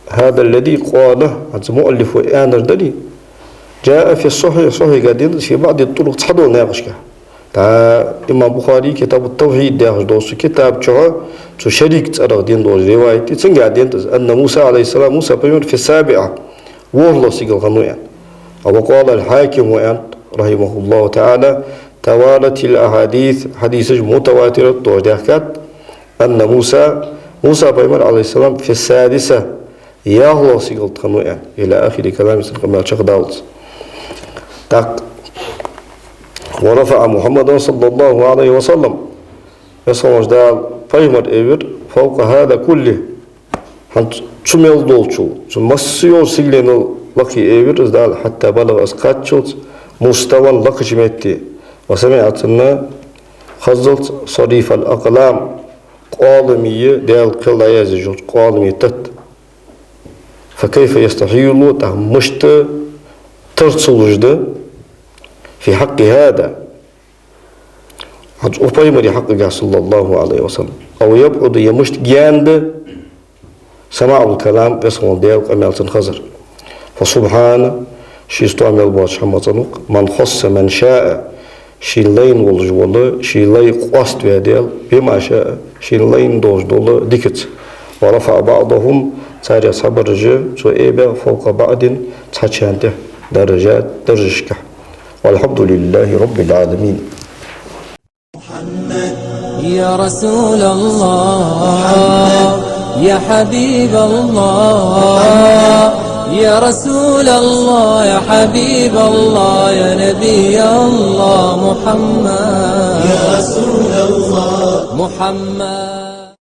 هذا الذي قال, хӀанз муаллифо аьннар дале, جاء في الصحيح, сахьихьагахь денад из, في بعض الطرق, цхьадолча наькъашка. ТӀаккха имам Бухари Китабу т-Тавхьид яхаш долча цу китаба чу, цу шерик цӀерагӀа денна долча ривайата тӀа цунгахь денад из: أن موسى عليه السلام, Муса пайхамар, في السابعة, ворхӀлагӀча сигала хиннав, аьнна. وقال الحاكم, аьннад, رحمه الله تعالى: توالت الأحاديث, хьадисаш мутаватират долаш даьхкад, أن موسى, Муса пайхамар, عليه السلام, في السادسة, ялхлагӀча сигала тӀа хиннав, аьнна, إلى آخر كلامه, цун къамаьл чакхдаллалца. ТӀаккха: ورفع محمدا صلى الله عليه وسلم, Веза хинна волча Дала пайхамар эвир, فوق هذا كله, хӀанз цу мел долчул, цу массайолча сигаленал лакхе эвир из Дала, حتى بلغ, из кхаччалца, مستوى, лакхача метте, وسمع, цунна хазалца, صريف الأقلام, къоаламий, Даьла кхел дӀаязъеш йолча къоаламий тата. فكيف يستحيل, тӀаккха мишта тара ца луш да, في حق هذا, хӀанз укх пайхамара хьакъагахь, صلى الله عليه وسلم, أو يبعد, е мишта гаьна да, سماع الكلام, Веза хинна волча Даьла къамаьл цунна хазар. فسبحان, ший стоамал боацаш хӀама цӀенвоаккх, من خص من شاء, шийна лайна волаш вола, ший лай къоаставаь Даьла, بما شاء, шийна лайна долаш дола дикаца. ورفع بعضهم, царех цхьабараш цо эбаь, فوق بعض, цхьачарна тӀа, درجات, даржашка. والحمد لله رب العالمين. يا رسول الله، يا حبيب الله، يا رسول الله، يا حبيب الله، يا نبي الله محمد. يا رسول الله. محمد.